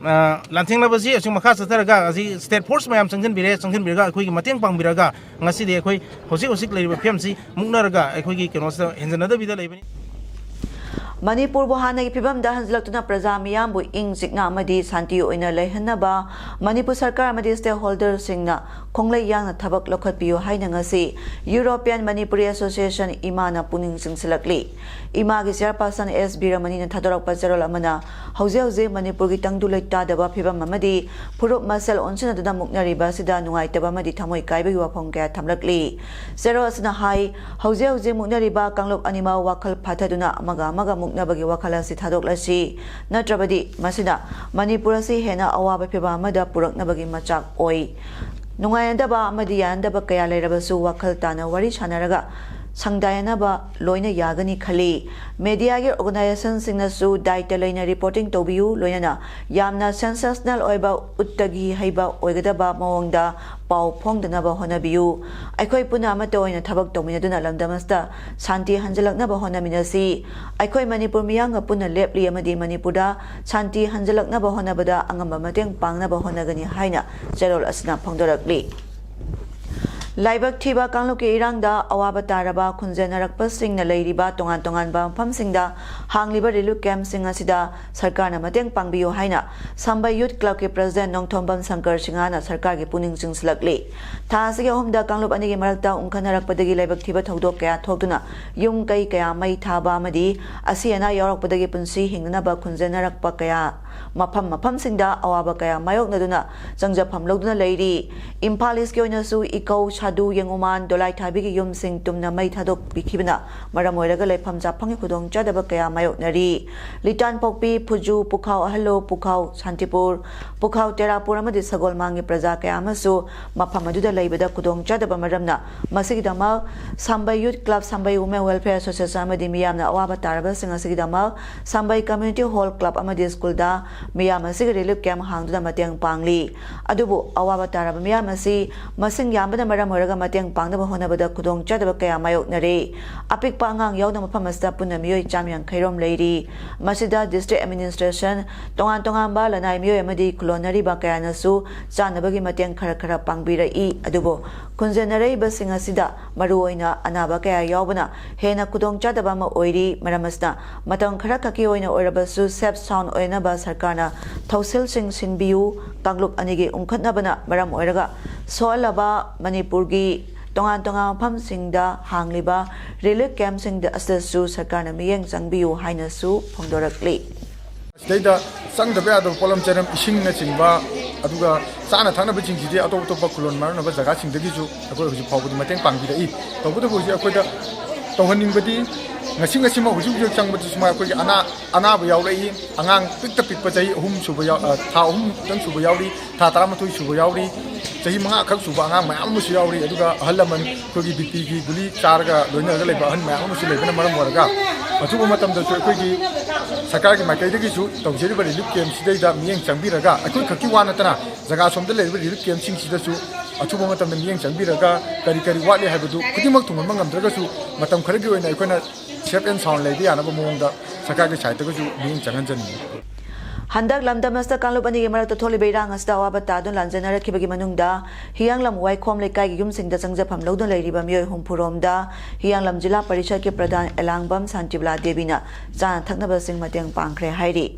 ꯑ, ꯂꯥꯟꯊꯦꯡꯅꯕꯁꯤ ꯑꯁꯤ ꯃꯈꯥ ꯆꯠꯊꯔꯒ ꯍꯧꯖꯤꯛ ꯁ꯭ꯇꯦꯠ ꯐꯣꯔꯁ ꯃꯌꯥꯝ ꯆꯪꯁꯤꯟꯕꯤꯔꯦ, ꯆꯪꯁꯤꯟꯕꯤꯔꯒ ꯑꯩꯈꯣꯏꯒꯤ ꯃꯇꯦꯡ ꯄꯥꯡꯕꯤꯔꯒ ꯉꯁꯤꯗꯤ ꯑꯩꯈꯣꯏ ꯍꯧꯖꯤꯛ ꯍꯧꯖꯤꯛ ꯂꯩꯔꯤꯕ ꯐꯤꯕꯝꯁꯤ ꯃꯨꯛꯅꯔꯒ ꯑꯩꯈꯣꯏꯒꯤ ꯀꯩꯅꯣꯁꯤꯗ ꯍꯦꯟꯖꯟꯅꯗꯕꯤꯗ ꯂꯩꯕꯅꯤ꯫ ꯃꯅꯤꯄꯨꯔꯕꯨ ꯍꯥꯟꯅꯒꯤ ꯐꯤꯕꯝꯗ ꯍꯟꯖꯤꯜꯂꯛꯇꯨꯅ ꯄ꯭ꯔꯖꯥ ꯃꯤꯌꯥꯝꯕꯨ ꯏꯪ ꯆꯤꯛꯅ ꯑꯃꯗꯤ ꯁꯥꯟꯇꯤ ꯑꯣꯏꯅ ꯂꯩꯍꯟꯅꯕ ꯃꯅꯤꯄꯨꯔ ꯁꯔꯀꯥꯔ ꯑꯃꯗꯤ ꯁ꯭ꯇꯦꯛꯍꯣꯜꯗꯔꯁꯤꯡꯅ ꯈꯣꯡꯂꯩ ꯌꯥꯡꯅ ꯊꯕꯛ ꯂꯧꯈꯠꯄꯤꯌꯨ ꯍꯥꯏꯅ ꯉꯁꯤ ꯌꯨꯔꯣꯄꯤꯌꯥꯟ ꯃꯅꯤꯄꯨꯔꯤ ꯑꯦꯁꯣꯁꯤꯌꯦꯁꯟ, ꯏꯃꯥꯅ ꯄꯨꯛꯅꯤꯡ ꯆꯤꯡꯁꯤꯜꯂꯛꯂꯤ꯫ ꯏꯃꯥꯒꯤ ꯆꯤꯌꯥꯔꯄꯥꯔꯁꯟ ꯑꯦꯁ ꯕꯤꯔꯃꯅꯤꯅ ꯊꯥꯗꯣꯔꯛꯄ ꯆꯦꯔꯣꯜ ꯑꯃꯅ ꯍꯧꯖꯤꯛ ꯍꯧꯖꯤꯛ ꯃꯅꯤꯄꯨꯔꯒꯤ ꯇꯪꯗꯨ ꯂꯩꯇꯥꯗꯕ ꯐꯤꯕꯝ ꯑꯃꯗꯤ ꯐꯨꯔꯨꯞ ꯃꯁꯦꯜ ꯑꯣꯟꯁꯤꯟꯅꯗꯨꯅ ꯃꯨꯛꯅꯔꯤꯕ ꯑꯁꯤꯗ ꯅꯨꯡꯉꯥꯏꯇꯕ ꯑꯃꯗꯤ ꯊꯃꯣꯏ ꯀꯥꯏꯕꯒꯤ ꯋꯥꯐꯝ ꯀꯌꯥ ꯊꯝꯂꯛꯂꯤ꯫ ꯆꯦꯔꯣꯜ ꯑꯁꯤꯅ ꯍꯥꯏ, ꯍꯧꯖꯤꯛ ꯍꯧꯖꯤꯛ ꯃꯨꯛꯅꯔꯤꯕ ꯀꯥꯡꯂꯨꯞ ꯑꯅꯤꯃꯛ ꯋꯥꯈꯜ ꯐꯥꯊꯗꯨꯅ ꯑꯃꯒ ꯑꯃꯒ ꯃꯨꯛꯅꯕꯒꯤ ꯋꯥꯈꯜ ꯑꯁꯤ ꯊꯥꯗꯣꯛꯂꯁꯤ, ꯅꯠꯇ꯭ꯔꯕꯗꯤ ꯃꯁꯤꯅ ꯃꯅꯤꯄꯨꯔ ꯑꯁꯤ ꯍꯦꯟꯅ ꯑꯋꯥꯕ ꯐꯤꯕꯝ ꯑꯃꯗ ꯄꯨꯔꯛꯅꯕꯒꯤ ꯃꯆꯥꯛ ꯑꯣꯏ꯫ ꯅꯨꯡꯉꯥꯏꯅꯗꯕ ꯑꯃꯗꯤ ꯌꯥꯅꯗꯕ ꯀꯌꯥ ꯂꯩꯔꯕꯁꯨ ꯋꯥꯈꯜ ꯇꯥꯅ ꯋꯥꯔꯤ ꯁꯥꯅꯔꯒ ꯁꯪꯗꯥꯏꯅꯅꯕ ꯂꯣꯏꯅ ꯌꯥꯒꯅꯤ ꯈꯜꯂꯤ꯫ ꯃꯦꯗꯤꯌꯥꯒꯤ ꯑꯣꯔꯒꯅꯥꯏꯖꯦꯁꯟꯁꯤꯡꯅꯁꯨ ꯗꯥꯏꯇ ꯂꯩꯅ ꯔꯤꯄꯣꯔꯇꯤꯡ ꯇꯧꯕꯤꯌꯨ, ꯂꯣꯏꯅꯅ ꯌꯥꯝꯅ ꯁꯦꯟꯁꯦꯁꯅꯦꯜ ꯑꯣꯏꯕ, ꯎꯠꯇꯒꯤ ꯍꯩꯕ ꯑꯣꯏꯒꯗꯕ ꯃꯑꯣꯡꯗ ꯄꯥꯎ ꯐꯣꯡꯗꯅꯕ ꯍꯣꯠꯅꯕꯤꯌꯨ꯫ ꯑꯩꯈꯣꯏ ꯄꯨꯟꯅ ꯑꯃꯠꯇ ꯑꯣꯏꯅ ꯊꯕꯛ ꯇꯧꯃꯤꯟꯅꯗꯨꯅ ꯂꯝꯗꯝ ꯑꯁꯤꯗ ꯁꯥꯟꯇꯤ ꯍꯟꯖꯤꯜꯂꯛꯅꯕ ꯍꯣꯠꯅꯃꯤꯟꯅꯁꯤ꯫ ꯑꯩꯈꯣꯏ ꯃꯅꯤꯄꯨꯔ ꯃꯤꯌꯥꯝꯒ ꯄꯨꯟꯅ ꯂꯦꯞꯂꯤ ꯑꯃꯗꯤ ꯃꯅꯤꯄꯨꯔꯗ ꯁꯥꯟꯇꯤ ꯍꯟꯖꯤꯜꯂꯛꯅꯕ ꯍꯣꯠꯅꯕꯗ ꯑꯉꯝꯕ ꯃꯇꯦꯡ ꯄꯥꯡꯅꯕ ꯍꯣꯠꯅꯒꯅꯤ ꯍꯥꯏꯅ ꯆꯦꯔꯣꯜ ꯑꯁꯤꯅ ꯐꯣꯡꯗꯣꯔꯛꯂꯤ꯫ ꯂꯥꯏꯕꯛ ꯊꯤꯕ ꯀꯥꯡꯂꯨꯞꯀꯤ ꯏꯔꯥꯡꯗ ꯑꯋꯥꯕ ꯇꯥꯔꯕ ꯈꯨꯟꯖꯦꯟꯅꯔꯛꯄꯁꯤꯡꯅ ꯂꯩꯔꯤꯕ ꯇꯣꯉꯥꯟ ꯇꯣꯉꯥꯟꯕ ꯃꯐꯝꯁꯤꯡꯗ ꯍꯥꯡꯂꯤꯕ ꯔꯤꯂꯤꯐ ꯀꯦꯝꯞꯁꯤꯡ ꯑꯁꯤꯗ ꯁꯔꯀꯥꯔꯅ ꯃꯇꯦꯡ ꯄꯥꯡꯕꯤꯌꯨ ꯍꯥꯏꯅ ꯁꯝꯕꯩ ꯌꯨꯊ ꯀ꯭ꯂꯕꯀꯤ ꯄ꯭ꯔꯁꯤꯗꯦꯟꯠ ꯅꯣꯡꯊꯣꯝꯕꯝ ꯁꯪꯀꯔ ꯁꯤꯡꯍꯅ ꯁꯔꯀꯥꯔꯒꯤ ꯄꯨꯛꯅꯤꯡ ꯆꯤꯡꯁꯤꯜꯂꯛꯂꯤ꯫ ꯊꯥ ꯑꯁꯤꯒꯤ ꯑꯍꯨꯝꯗ ꯀꯥꯡꯂꯨꯞ ꯑꯅꯤꯒꯤ ꯃꯔꯛꯇ ꯎꯪꯈꯠꯅꯔꯛꯄꯗꯒꯤ ꯂꯥꯏꯕꯛ ꯊꯤꯕ ꯊꯧꯗꯣꯛ ꯀꯌꯥ ꯊꯣꯛꯇꯨꯅ ꯌꯨꯝ ꯀꯩ ꯀꯌꯥ ꯃꯩ ꯊꯥꯕ ꯑꯃꯗꯤ ꯑꯁꯤ ꯑꯅꯥ ꯌꯥꯎꯔꯛꯄꯗꯒꯤ ꯄꯨꯟꯁꯤ ꯍꯤꯡꯅꯅꯕ ꯈꯨꯟꯖꯦꯟꯅꯔꯛꯄ ꯀꯌꯥ ꯃꯐꯝ ꯃꯐꯝꯁꯤꯡꯗ ꯑꯋꯥꯕ ꯀꯌꯥ ꯃꯥꯌꯣꯛꯅꯗꯨꯅ ꯆꯪꯖꯐꯝ ꯂꯧꯗꯨꯅ ꯂꯩꯔꯤ꯫ ꯏꯝꯐꯥꯜ ꯏꯁꯀꯤ ꯑꯣꯏꯅꯁꯨ ꯏꯀꯧ, ꯁꯥꯗꯨ, ꯌꯦꯡꯉꯨꯃꯥꯟ, ꯗꯣꯂꯥꯏꯊꯥꯕꯤꯒꯤ ꯌꯨꯝꯁꯤꯡ ꯇꯨꯝꯅ ꯃꯩ ꯊꯥꯗꯣꯛꯄꯤꯈꯤꯕꯅ ꯃꯔꯝ ꯑꯣꯏꯔꯒ ꯂꯩꯐꯝ ꯆꯥꯐꯝꯒꯤ ꯈꯨꯗꯣꯡꯆꯥꯗꯕ ꯀꯌꯥ ꯃꯥꯌꯣꯛꯅꯔꯤ꯫ ꯂꯤꯇꯥꯟꯄꯣꯛꯄꯤ, ꯐꯨꯖꯨ, ꯄꯨꯈꯥꯎ ꯑꯍꯜꯂꯣ, ꯄꯨꯈꯥꯎ, ꯁꯥꯟꯇꯤꯄꯨꯔ, ꯄꯨꯈꯥꯎ ꯇꯦꯔꯥꯄꯨꯔ ꯑꯃꯗꯤ ꯁꯒꯣꯜꯃꯥꯡꯒꯤ ꯄ꯭ꯔꯖꯥ ꯀꯌꯥ ꯑꯃꯁꯨ ꯃꯐꯝ ꯑꯗꯨꯗ ꯂꯩꯕꯗ ꯈꯨꯗꯣꯡꯆꯥꯗꯕ ꯃꯔꯝꯅ ꯃꯁꯤꯒꯤꯗꯃꯛ Sambei youth club, Sambei women welfare association ꯑꯃꯗꯤ ꯃꯤꯌꯥꯝꯅ ꯑꯋꯥꯕ ꯇꯥꯔꯕꯁꯤꯡ ꯑꯁꯤꯒꯤꯗꯃꯛ ꯁꯝꯕꯩ ꯀꯝꯃ꯭ꯌꯨꯅꯤꯇꯤ ꯍꯣꯜ ꯀ꯭ꯂꯕ ꯑꯃꯗꯤ ꯁ꯭ꯀꯨꯜꯗ ꯃꯤꯌꯥꯝ ꯑꯁꯤꯒꯤ ꯔꯤꯂꯤꯐ ꯀꯦꯝꯞ ꯍꯥꯡꯗꯨꯅ ꯃꯇꯦꯡ ꯄꯥꯡꯂꯤ꯫ ꯑꯗꯨꯕꯨ ꯑꯋꯥꯕ ꯇꯥꯔꯕ ꯃꯤꯌꯥꯝ ꯑꯁꯤ ꯃꯁꯤꯡ ꯌꯥꯝꯕꯅ ꯃꯔꯝ ꯑꯣꯏꯔꯒ ꯃꯇꯦꯡ ꯄꯥꯡꯅꯕ ꯍꯣꯠꯅꯕꯗ ꯈꯨꯗꯣꯡꯆꯥꯗꯕ ꯀꯌꯥ ꯃꯥꯌꯣꯛꯅꯔꯦ꯫ ꯑꯄꯤꯛꯄ ꯑꯉꯥꯡ ꯌꯥꯎꯅ ꯃꯐꯝ ꯑꯁꯤꯗ ꯄꯨꯟꯅ ꯃꯤꯑꯣꯏ ꯆꯥꯝꯃ ꯌꯥꯡꯈꯩ ꯔꯣꯝ ꯂꯩꯔꯤ꯫ ꯃꯁꯤꯗ ꯗꯤꯁꯇ꯭ꯔꯤꯛ ꯑꯦꯗꯃꯤꯅꯤꯁꯇ꯭ꯔꯦꯁꯟ, ꯇꯣꯉꯥꯟ ꯇꯣꯉꯥꯟꯕ ꯂꯅꯥꯏ ꯃꯤꯑꯣꯏ ꯑꯃꯗꯤ ꯈꯨꯂꯣꯟꯅꯔꯤꯕ ꯀꯌꯥꯅꯁꯨ ꯆꯥꯅꯕꯒꯤ ꯃꯇꯦꯡ ꯈꯔ ꯈꯔ ꯄꯥꯡꯕꯤꯔꯛꯏ꯫ ꯑꯗꯨꯕꯨ ꯈꯨꯟꯖꯦꯟꯅꯔꯛꯏꯕꯁꯤꯡ ꯑꯁꯤꯗ ꯃꯔꯨꯑꯣꯏꯅ ꯑꯅꯥꯕ ꯀꯌꯥ ꯌꯥꯎꯕꯅ ꯍꯦꯟꯅ ꯈꯨꯗꯣꯡꯆꯥꯗꯕ ꯑꯃ ꯑꯣꯏꯔꯤ꯫ ꯃꯔꯝ ꯑꯁꯤꯅ ꯃꯇꯝ ꯈꯔꯈꯛꯀꯤ ꯑꯣꯏꯅ ꯑꯣꯏꯔꯕꯁꯨ ꯁꯦꯐ ꯁꯥꯎꯟ ꯑꯣꯏꯅꯕ ꯁꯔꯀꯥꯔꯅ ꯊꯧꯁꯤꯜꯁꯤꯡ ꯁꯤꯟꯕꯤꯌꯨ꯫ ꯀꯥꯡꯂꯨꯞ ꯑꯅꯤꯒꯤ ꯎꯪꯈꯠꯅꯕꯅ ꯃꯔꯝ ꯑꯣꯏꯔꯒ ꯁꯣꯛꯍꯜꯂꯕ ꯃꯅꯤꯄꯨꯔꯒꯤ ꯇꯣꯉꯥꯟ ꯇꯣꯉꯥꯟꯕ ꯃꯐꯝꯁꯤꯡꯗ ꯍꯥꯡꯂꯤꯕ ꯔꯤꯂꯤꯐ ꯀꯦꯝꯞꯁꯤꯡꯗ ꯑꯁꯤꯗꯁꯨ ꯁꯔꯀꯥꯔꯅ ꯃꯤꯠꯌꯦꯡ ꯆꯪꯕꯤꯌꯨ ꯍꯥꯏꯅꯁꯨ ꯐꯣꯡꯗꯣꯔꯛꯂꯤ꯫ ꯁꯤꯗꯩꯗ ꯆꯪꯗꯕ ꯌꯥꯗꯕ ꯄꯣꯠꯂꯝ ꯆꯅꯝ, ꯏꯁꯤꯡꯅꯆꯤꯡꯕ, ꯑꯗꯨꯒ ꯆꯥꯅ ꯊꯛꯅꯕꯁꯤꯡꯁꯤꯗꯤ ꯑꯇꯣꯞ ꯑꯇꯣꯞꯄ ꯈꯨꯂꯣꯟ ꯃꯥꯌꯣꯛꯅꯕ ꯖꯒꯥꯁꯤꯡꯗꯒꯤꯁꯨ ꯑꯩꯈꯣꯏ ꯍꯧꯖꯤꯛ ꯐꯥꯎꯕꯗꯤ ꯃꯇꯦꯡ ꯄꯥꯡꯕꯤꯔꯛꯏ꯫ ꯇꯧꯕꯇꯕꯨ ꯍꯧꯖꯤꯛ ꯑꯩꯈꯣꯏꯗ ꯇꯧꯍꯟꯅꯤꯡꯕꯗꯤ, ꯉꯁꯤ ꯉꯁꯤꯃꯛ ꯍꯧꯖꯤꯛ ꯍꯧꯖꯤꯛ ꯆꯪꯕꯗꯁꯨ ꯃꯥ ꯑꯩꯈꯣꯏꯒꯤ ꯑꯅꯥ ꯑꯅꯥꯕ ꯌꯥꯎꯔꯛꯏ꯫ ꯑꯉꯥꯡ ꯄꯤꯛꯇ ꯄꯤꯛꯄ ꯆꯍꯤ ꯑꯍꯨꯝ ꯁꯨꯕ ꯌꯥꯎ-, ꯑ, ꯊꯥ ꯑꯍꯨꯝ ꯈꯛꯇꯪ ꯁꯨꯕ ꯌꯥꯎꯔꯤ, ꯊꯥ ꯇꯔꯥꯃꯥꯊꯣꯏ ꯁꯨꯕ ꯌꯥꯎꯔꯤ, ꯆꯍꯤ ꯃꯉꯥ ꯈꯛ ꯁꯨꯕ ꯑꯉꯥꯡ ꯃꯌꯥꯝ ꯑꯃꯁꯨ ꯌꯥꯎꯔꯤ꯫ ꯑꯗꯨꯒ ꯑꯍꯜ ꯂꯃꯟ ꯑꯩꯈꯣꯏꯒꯤ ꯕꯤ ꯄꯤꯒꯤ ꯒꯨꯂꯤ ꯆꯥꯔꯒ ꯂꯣꯏꯅꯔꯒ ꯂꯩꯕ ꯑꯍꯜ ꯃꯌꯥꯝ ꯑꯃꯁꯨ ꯂꯩꯕꯅ ꯃꯔꯝ ꯑꯣꯏꯔꯒ, ꯑꯊꯨꯕ ꯃꯇꯝꯗꯁꯨ ꯑꯩꯈꯣꯏꯒꯤ ꯁꯔꯀꯥꯔꯒꯤ ꯃꯥꯏꯀꯩꯗꯒꯤꯁꯨ ꯇꯧꯖꯔꯤꯕ ꯔꯤꯂꯤꯐ ꯀꯦꯝꯁꯤꯗꯩꯗ ꯃꯤꯠꯌꯦꯡ ꯆꯪꯕꯤꯔꯒ, ꯑꯩꯈꯣꯏ ꯈꯛꯀꯤ ꯋꯥ ꯅꯠꯇꯅ ꯖꯒꯥ ꯁꯣꯝꯗ ꯂꯩꯔꯤꯕ ꯔꯤꯂꯤꯐ ꯀꯦꯝꯁꯤꯡꯁꯤꯗꯁꯨ ꯑꯊꯨꯕ ꯃꯇꯝꯗ ꯃꯤꯠꯌꯦꯡ ꯆꯪꯕꯤꯔꯒ, ꯀꯔꯤ ꯀꯔꯤ ꯋꯥꯠꯂꯤ ꯍꯥꯏꯕꯗꯨ ꯈꯨꯗꯤꯡꯃꯛ ꯊꯨꯡꯍꯟꯕ ꯉꯝꯗ꯭ꯔꯒꯁꯨ, ꯃꯇꯝ ꯈꯔꯒꯤ ꯑꯣꯏꯅ ꯑꯩꯈꯣꯏꯅ safe and sound ꯂꯩꯕ ꯌꯥꯅꯕ ꯃꯑꯣꯡꯗ ꯁꯔꯀꯥꯔꯒꯤ ꯁꯥꯏꯠꯇꯒꯁꯨ ꯃꯤꯠꯌꯦꯡ ꯆꯪꯍꯟꯖꯅꯤꯡꯏ꯫ ꯍꯟꯗꯛ ꯂꯝꯗꯝ ꯑꯁꯤꯗ ꯀꯥꯡꯂꯨꯞ ꯑꯅꯤꯒꯤ ꯃꯔꯛꯇ ꯊꯣꯛꯂꯤꯕ ꯏꯔꯥꯡ ꯑꯁꯤꯗ ꯑꯋꯥꯕ ꯇꯥꯗꯨꯅ ꯂꯥꯟꯖꯦꯟꯅꯔꯛꯈꯤꯕꯒꯤ ꯃꯅꯨꯡꯗ ꯍꯤꯌꯥꯡꯂꯝ ꯋꯥꯏꯈꯣꯝ ꯂꯩꯀꯥꯏꯒꯤ ꯌꯨꯝꯁꯤꯡꯗ ꯆꯪꯖꯐꯝ ꯂꯧꯗꯨꯅ ꯂꯩꯔꯤꯕ ꯃꯤꯑꯣꯏ ꯍꯨꯝꯐꯨꯔꯣꯝꯗ ꯍꯤꯌꯥꯡꯂꯝ ꯖꯤꯂꯥ ꯄꯔꯤꯁꯠꯀꯤ ꯄ꯭ꯔꯙꯥꯟ ꯑꯦꯂꯥꯡꯕꯝ ꯁꯥꯟꯇꯤꯕꯂꯥ ꯗꯦꯕꯤꯅ ꯆꯥꯅ ꯊꯛꯅꯕꯁꯤꯡ ꯃꯇꯦꯡ ꯄꯥꯡꯈ꯭ꯔꯦ ꯍꯥꯏꯔꯤ꯫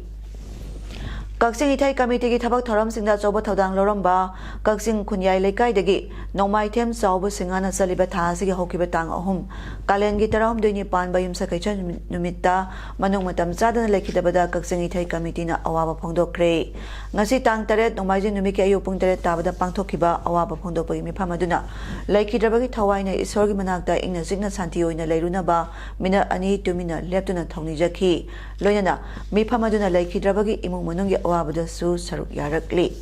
ꯀꯛꯆꯤꯡ ꯏꯊꯩ ꯀꯃꯤꯇꯤꯒꯤ ꯊꯕꯛ ꯊꯧꯔꯝꯁꯤꯡꯗ ꯑꯆꯧꯕ ꯊꯧꯗꯥꯡ ꯂꯧꯔꯝꯕ ꯀꯛꯆꯤꯡ ꯈꯨꯟꯌꯥꯏ ꯂꯩꯀꯥꯏꯗꯒꯤ ꯅꯣꯡꯃꯥꯏꯊꯦꯝ ꯆꯥꯎꯕ ꯁꯤꯡꯉꯥꯅ ꯆꯠꯂꯤꯕ ꯊꯥ ꯑꯁꯤꯒꯤ ꯍꯧꯈꯤꯕ ꯇꯥꯡ ꯑꯍꯨꯝ, ꯀꯥꯂꯦꯟꯒꯤ ꯇꯔꯥꯍꯨꯝꯗꯣꯏꯅꯤ ꯄꯥꯟꯕ ꯌꯨꯝꯁꯀꯩꯁ ꯅꯨꯃꯤꯠꯇ ꯃꯅꯨꯡ ꯃꯇꯝ ꯆꯥꯗꯅ ꯂꯩꯈꯤꯗꯕꯗ ꯀꯛꯆꯤꯡ ꯏꯊꯩ ꯀꯃꯤꯇꯤꯅ ꯑꯋꯥꯕ ꯐꯣꯡꯗꯣꯛꯈ꯭ꯔꯦ꯫ ꯉꯁꯤ ꯇꯥꯡ ꯇꯔꯦꯠ, ꯅꯣꯡꯃꯥꯏꯖꯤꯡ ꯅꯨꯃꯤꯠꯀꯤ ꯑꯌꯨꯛ ꯄꯨꯡ ꯇꯔꯦꯠ ꯇꯥꯕꯗ ꯄꯥꯡꯊꯣꯛꯈꯤꯕ ꯑꯋꯥꯕ ꯐꯣꯡꯗꯣꯛꯄꯒꯤ ꯃꯤꯐꯝ ꯑꯗꯨꯅ ꯂꯩꯈꯤꯗ꯭ꯔꯕꯒꯤ ꯊꯋꯥꯏꯅ ꯏꯁꯣꯔꯒꯤ ꯃꯅꯥꯛꯇ ꯏꯪꯅ ꯆꯤꯛꯅ ꯁꯥꯟꯇꯤ ꯑꯣꯏꯅ ꯂꯩꯔꯨꯅꯕ ꯃꯤꯅꯠ ꯑꯅꯤ ꯇꯨꯃꯤꯟꯅ ꯂꯦꯞꯇꯨꯅ ꯊꯧꯅꯤꯖꯈꯤ꯫ ꯂꯣꯏꯅꯅ ꯃꯤꯐꯝ ꯑꯗꯨꯅ ꯂꯩꯈꯤꯗ꯭ꯔꯕꯒꯤ ꯏꯃꯨꯡ ꯃꯅꯨꯡꯒꯤ ꯑꯋꯥꯕꯗꯁꯨ ꯁꯔꯨꯛ ꯌꯥꯔꯛꯂꯤ꯫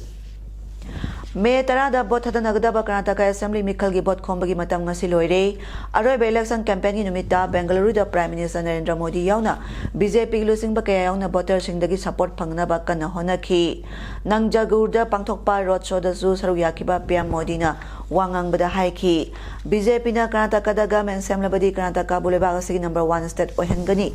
ꯃꯦ ꯇꯔꯥꯗ ꯚꯣꯠ ꯊꯥꯗꯅꯒꯗꯕ ꯀꯔꯅꯥꯇꯀꯥ ꯑꯦꯁꯦꯝꯕ꯭ꯂꯤ ꯃꯤꯈꯜꯒꯤ ꯚꯣꯠ ꯈꯣꯝꯕꯒꯤ ꯃꯇꯝ ꯉꯁꯤ ꯂꯣꯏꯔꯦ꯫ ꯑꯔꯣꯏꯕ ꯏꯂꯦꯛꯁꯟ ꯀꯦꯝꯄꯦꯟꯒꯤ ꯅꯨꯃꯤꯠꯇ ꯕꯦꯡꯒꯂꯨꯔꯨꯗ ꯄ꯭ꯔꯥꯏꯝ ꯃꯤꯅꯤꯁꯇꯔ ꯅꯔꯦꯟꯗ꯭ꯔ ꯃꯣꯗꯤ ꯌꯥꯎꯅ ꯕꯤ ꯖꯦ ꯄꯤꯒꯤ ꯂꯨꯆꯤꯡꯕ ꯀꯌꯥ ꯌꯥꯎꯅ ꯚꯣꯇꯔꯁꯤꯡꯗꯒꯤ ꯁꯄꯣꯔꯠ ꯐꯪꯅꯕ ꯀꯟꯅ ꯍꯣꯠꯅꯈꯤ꯫ ꯅꯪꯖꯒꯨꯔꯗ ꯄꯥꯡꯊꯣꯛꯄ ꯔꯣꯗ ꯁꯣꯗꯁꯨ ꯁꯔꯨꯛ ꯌꯥꯈꯤꯕ ꯄꯤ ꯑꯦꯝ ꯃꯣꯗꯤꯅ ꯋꯥ ꯉꯥꯡꯕꯗ ꯍꯥꯏꯈꯤ, ꯕꯤ ꯖꯦ ꯄꯤꯅ ꯀꯔꯅꯥꯇꯀꯥꯗ ꯒꯚꯔꯟꯃꯦꯟ ꯁꯦꯝꯂꯕꯗꯤ ꯀꯔꯅꯥꯇꯀꯥꯕꯨ ꯂꯩꯕꯥꯛ ꯑꯁꯤꯒꯤ ꯅꯝꯕꯔ ꯋꯥꯟ ꯁ꯭ꯇꯦꯠ ꯑꯣꯏꯍꯟꯒꯅꯤ꯫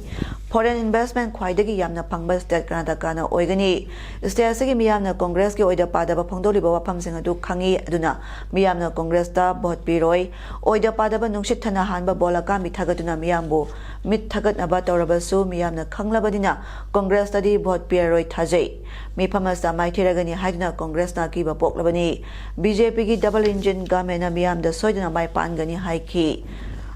ꯐꯣꯔꯦꯟ ꯏꯟꯚꯦꯁ꯭ꯠꯃꯦꯟꯠ ꯈ꯭ꯋꯥꯏꯗꯒꯤ ꯌꯥꯝꯅ ꯐꯪꯕ ꯁ꯭ꯇꯦꯠ ꯀꯔꯅꯥꯇꯀꯥꯅ ꯑꯣꯏꯒꯅꯤ꯫ ꯁ꯭ꯇꯦꯠ ꯑꯁꯤꯒꯤ ꯃꯤꯌꯥꯝꯅ ꯀꯣꯡꯒ꯭ꯔꯦꯁꯀꯤ ꯑꯣꯏꯗ ꯄꯥꯗꯕ ꯐꯣꯡꯗꯣꯛꯂꯤꯕ ꯋꯥꯐꯝꯁꯤꯡ ꯑꯗꯨ ꯈꯪꯏ, ꯑꯗꯨꯅ ꯃꯤꯌꯥꯝꯅ ꯀꯣꯡꯒ꯭ꯔꯦꯁꯇ ꯚꯣꯠ ꯄꯤꯔꯣꯏ꯫ ꯑꯣꯏꯗ ꯄꯥꯗꯕ ꯅꯨꯡꯁꯤꯠ ꯊꯅ ꯍꯥꯟꯕ ꯕꯣꯜ ꯑꯀꯥꯝꯕꯤ ꯊꯥꯒꯠꯇꯨꯅ ꯃꯤꯌꯥꯝꯕꯨ ꯃꯤꯠ ꯊꯛꯀꯠꯅꯕ ꯇꯧꯔꯕꯁꯨ ꯃꯤꯌꯥꯝꯅ ꯈꯪꯂꯕꯅꯤꯅ ꯀꯣꯡꯒ꯭ꯔꯦꯁꯇꯗꯤ ꯚꯣꯠ ꯄꯤꯔꯔꯣꯏ ꯊꯥꯖꯩ꯫ ꯃꯤꯐꯝ ꯑꯁꯤꯗ ꯃꯥꯏꯊꯤꯔꯒꯅꯤ ꯍꯥꯏꯗꯨꯅ ꯀꯣꯡꯒ꯭ꯔꯦꯁꯅ ꯑꯀꯤꯕ ꯄꯣꯛꯂꯕꯅꯤ꯫ ꯕꯤ ꯖꯦ ꯄꯤꯒꯤ ꯗꯕꯜ ꯏꯟꯖꯤꯟ ꯒꯚꯔꯟꯃꯦꯟꯠꯅ ꯃꯤꯌꯥꯝꯗ ꯁꯣꯏꯗꯅ ꯃꯥꯏ ꯄꯥꯛꯍꯟꯒꯅꯤ ꯍꯥꯏꯈꯤ꯫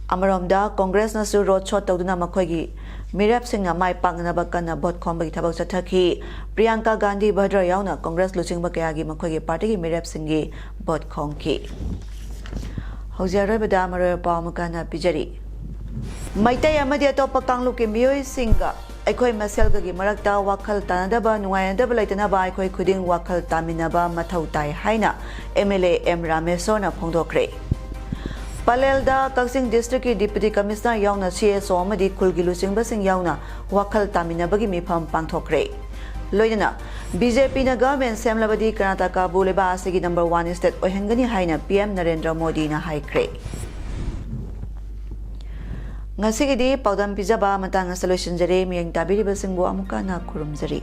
ꯑꯃꯔꯣꯝꯗ ꯀꯣꯡꯒ꯭ꯔꯦꯁꯅꯁꯨ ꯔꯣꯗ ꯁꯣ ꯇꯧꯗꯨꯅ ꯃꯈꯣꯏꯒꯤ ꯃꯤꯔꯦꯞꯁꯤꯡꯅ ꯃꯥꯏ ꯄꯥꯛꯅꯅꯕ ꯀꯟꯅ ꯚꯣꯠ ꯈꯣꯝꯕꯒꯤ ꯊꯕꯛ ꯆꯠꯊꯈꯤ꯫ ꯄ꯭ꯔꯤꯌꯥꯡꯀꯥ ꯒꯥꯟꯙꯤ ꯚꯗ꯭ꯔ ꯌꯥꯎꯅ ꯀꯣꯡꯒ꯭ꯔꯦꯁ ꯂꯨꯆꯤꯡꯕ ꯀꯌꯥꯒꯤ ꯃꯈꯣꯏꯒꯤ ꯄꯥꯔꯇꯤꯒꯤ ꯃꯤꯔꯦꯞꯁꯤꯡꯒꯤ ꯚꯣꯠ ꯈꯣꯝꯈꯤ꯫ ꯍꯧꯖꯤꯛ ꯑꯔꯣꯏꯕꯗ ꯃꯔꯨꯑꯣꯏꯕ ꯄꯥꯎ ꯑꯃꯨꯛꯀ ꯍꯟꯅ ꯄꯤꯖꯔꯤ꯫ ꯃꯩꯇꯩ ꯑꯃꯗꯤ ꯑꯇꯣꯞꯄ ꯀꯥꯡꯂꯨꯞꯀꯤ ꯃꯤꯑꯣꯏꯁꯤꯡꯒ ꯑꯩꯈꯣꯏ ꯃꯁꯦꯜꯒꯒꯤ ꯃꯔꯛꯇ ꯋꯥꯈꯜ ꯇꯥꯅꯗꯕ, ꯅꯨꯡꯉꯥꯏꯅꯗꯕ ꯂꯩꯇꯅꯕ ꯑꯩꯈꯣꯏ ꯈꯨꯗꯤꯡ ꯋꯥꯈꯜ ꯇꯥꯃꯤꯟꯅꯕ ꯃꯊꯧ ꯇꯥꯏ ꯍꯥꯏꯅ ꯑꯦꯝ ꯑꯦꯜ ꯑꯦ ꯑꯦꯝ ꯔꯥꯃꯦꯁꯣꯔꯅ ꯐꯣꯡꯗꯣꯛꯈ꯭ꯔꯦ꯫ ꯄꯂꯦꯜꯗ ꯀꯛꯆꯤꯡ ꯗꯤꯁꯇ꯭ꯔꯤꯛꯀꯤ ꯗꯤꯄꯨꯇꯤ ꯀꯃꯤꯁꯅꯔ ꯌꯥꯎꯅ ꯁꯤ ꯑꯦꯁ ꯑꯣ ꯑꯃꯗꯤ ꯈꯨꯜꯒꯤ ꯂꯨꯆꯤꯡꯕꯁꯤꯡ ꯌꯥꯎꯅ ꯋꯥꯈꯜ ꯇꯥꯃꯤꯟꯅꯕꯒꯤ ꯃꯤꯐꯝ ꯄꯥꯡꯊꯣꯛꯈ꯭ꯔꯦ꯫ ꯂꯣꯏꯅꯅ ꯕꯤ ꯖꯦ ꯄꯤꯅ ꯒꯚꯔꯟꯃꯦꯟ ꯁꯦꯝꯂꯕꯗꯤ ꯀꯔꯅꯥꯇꯀꯥꯕꯨ ꯂꯩꯕꯥꯛ ꯑꯁꯤꯒꯤ ꯅꯝꯕꯔ ꯋꯥꯟ ꯁ꯭ꯇꯦꯠ ꯑꯣꯏꯍꯟꯒꯅꯤ ꯍꯥꯏꯅ ꯄꯤ ꯑꯦꯝ ꯅꯔꯦꯟꯗ꯭ꯔ ꯃꯣꯗꯤꯅ ꯍꯥꯏꯈ꯭ꯔꯦ꯫ ꯉꯁꯤꯒꯤꯗꯤ ꯄꯥꯎꯗꯝ ꯄꯤꯖꯕ ꯃꯇꯥꯡ ꯑꯁꯤꯗ ꯂꯣꯏꯁꯤꯟꯖꯔꯦ꯫ ꯃꯤꯠꯌꯦꯡ ꯇꯥꯕꯤꯔꯤꯕꯁꯤꯡꯕꯨ ꯑꯃꯨꯛꯀ ꯍꯟꯅ ꯈꯨꯔꯨꯝꯖꯔꯤ꯫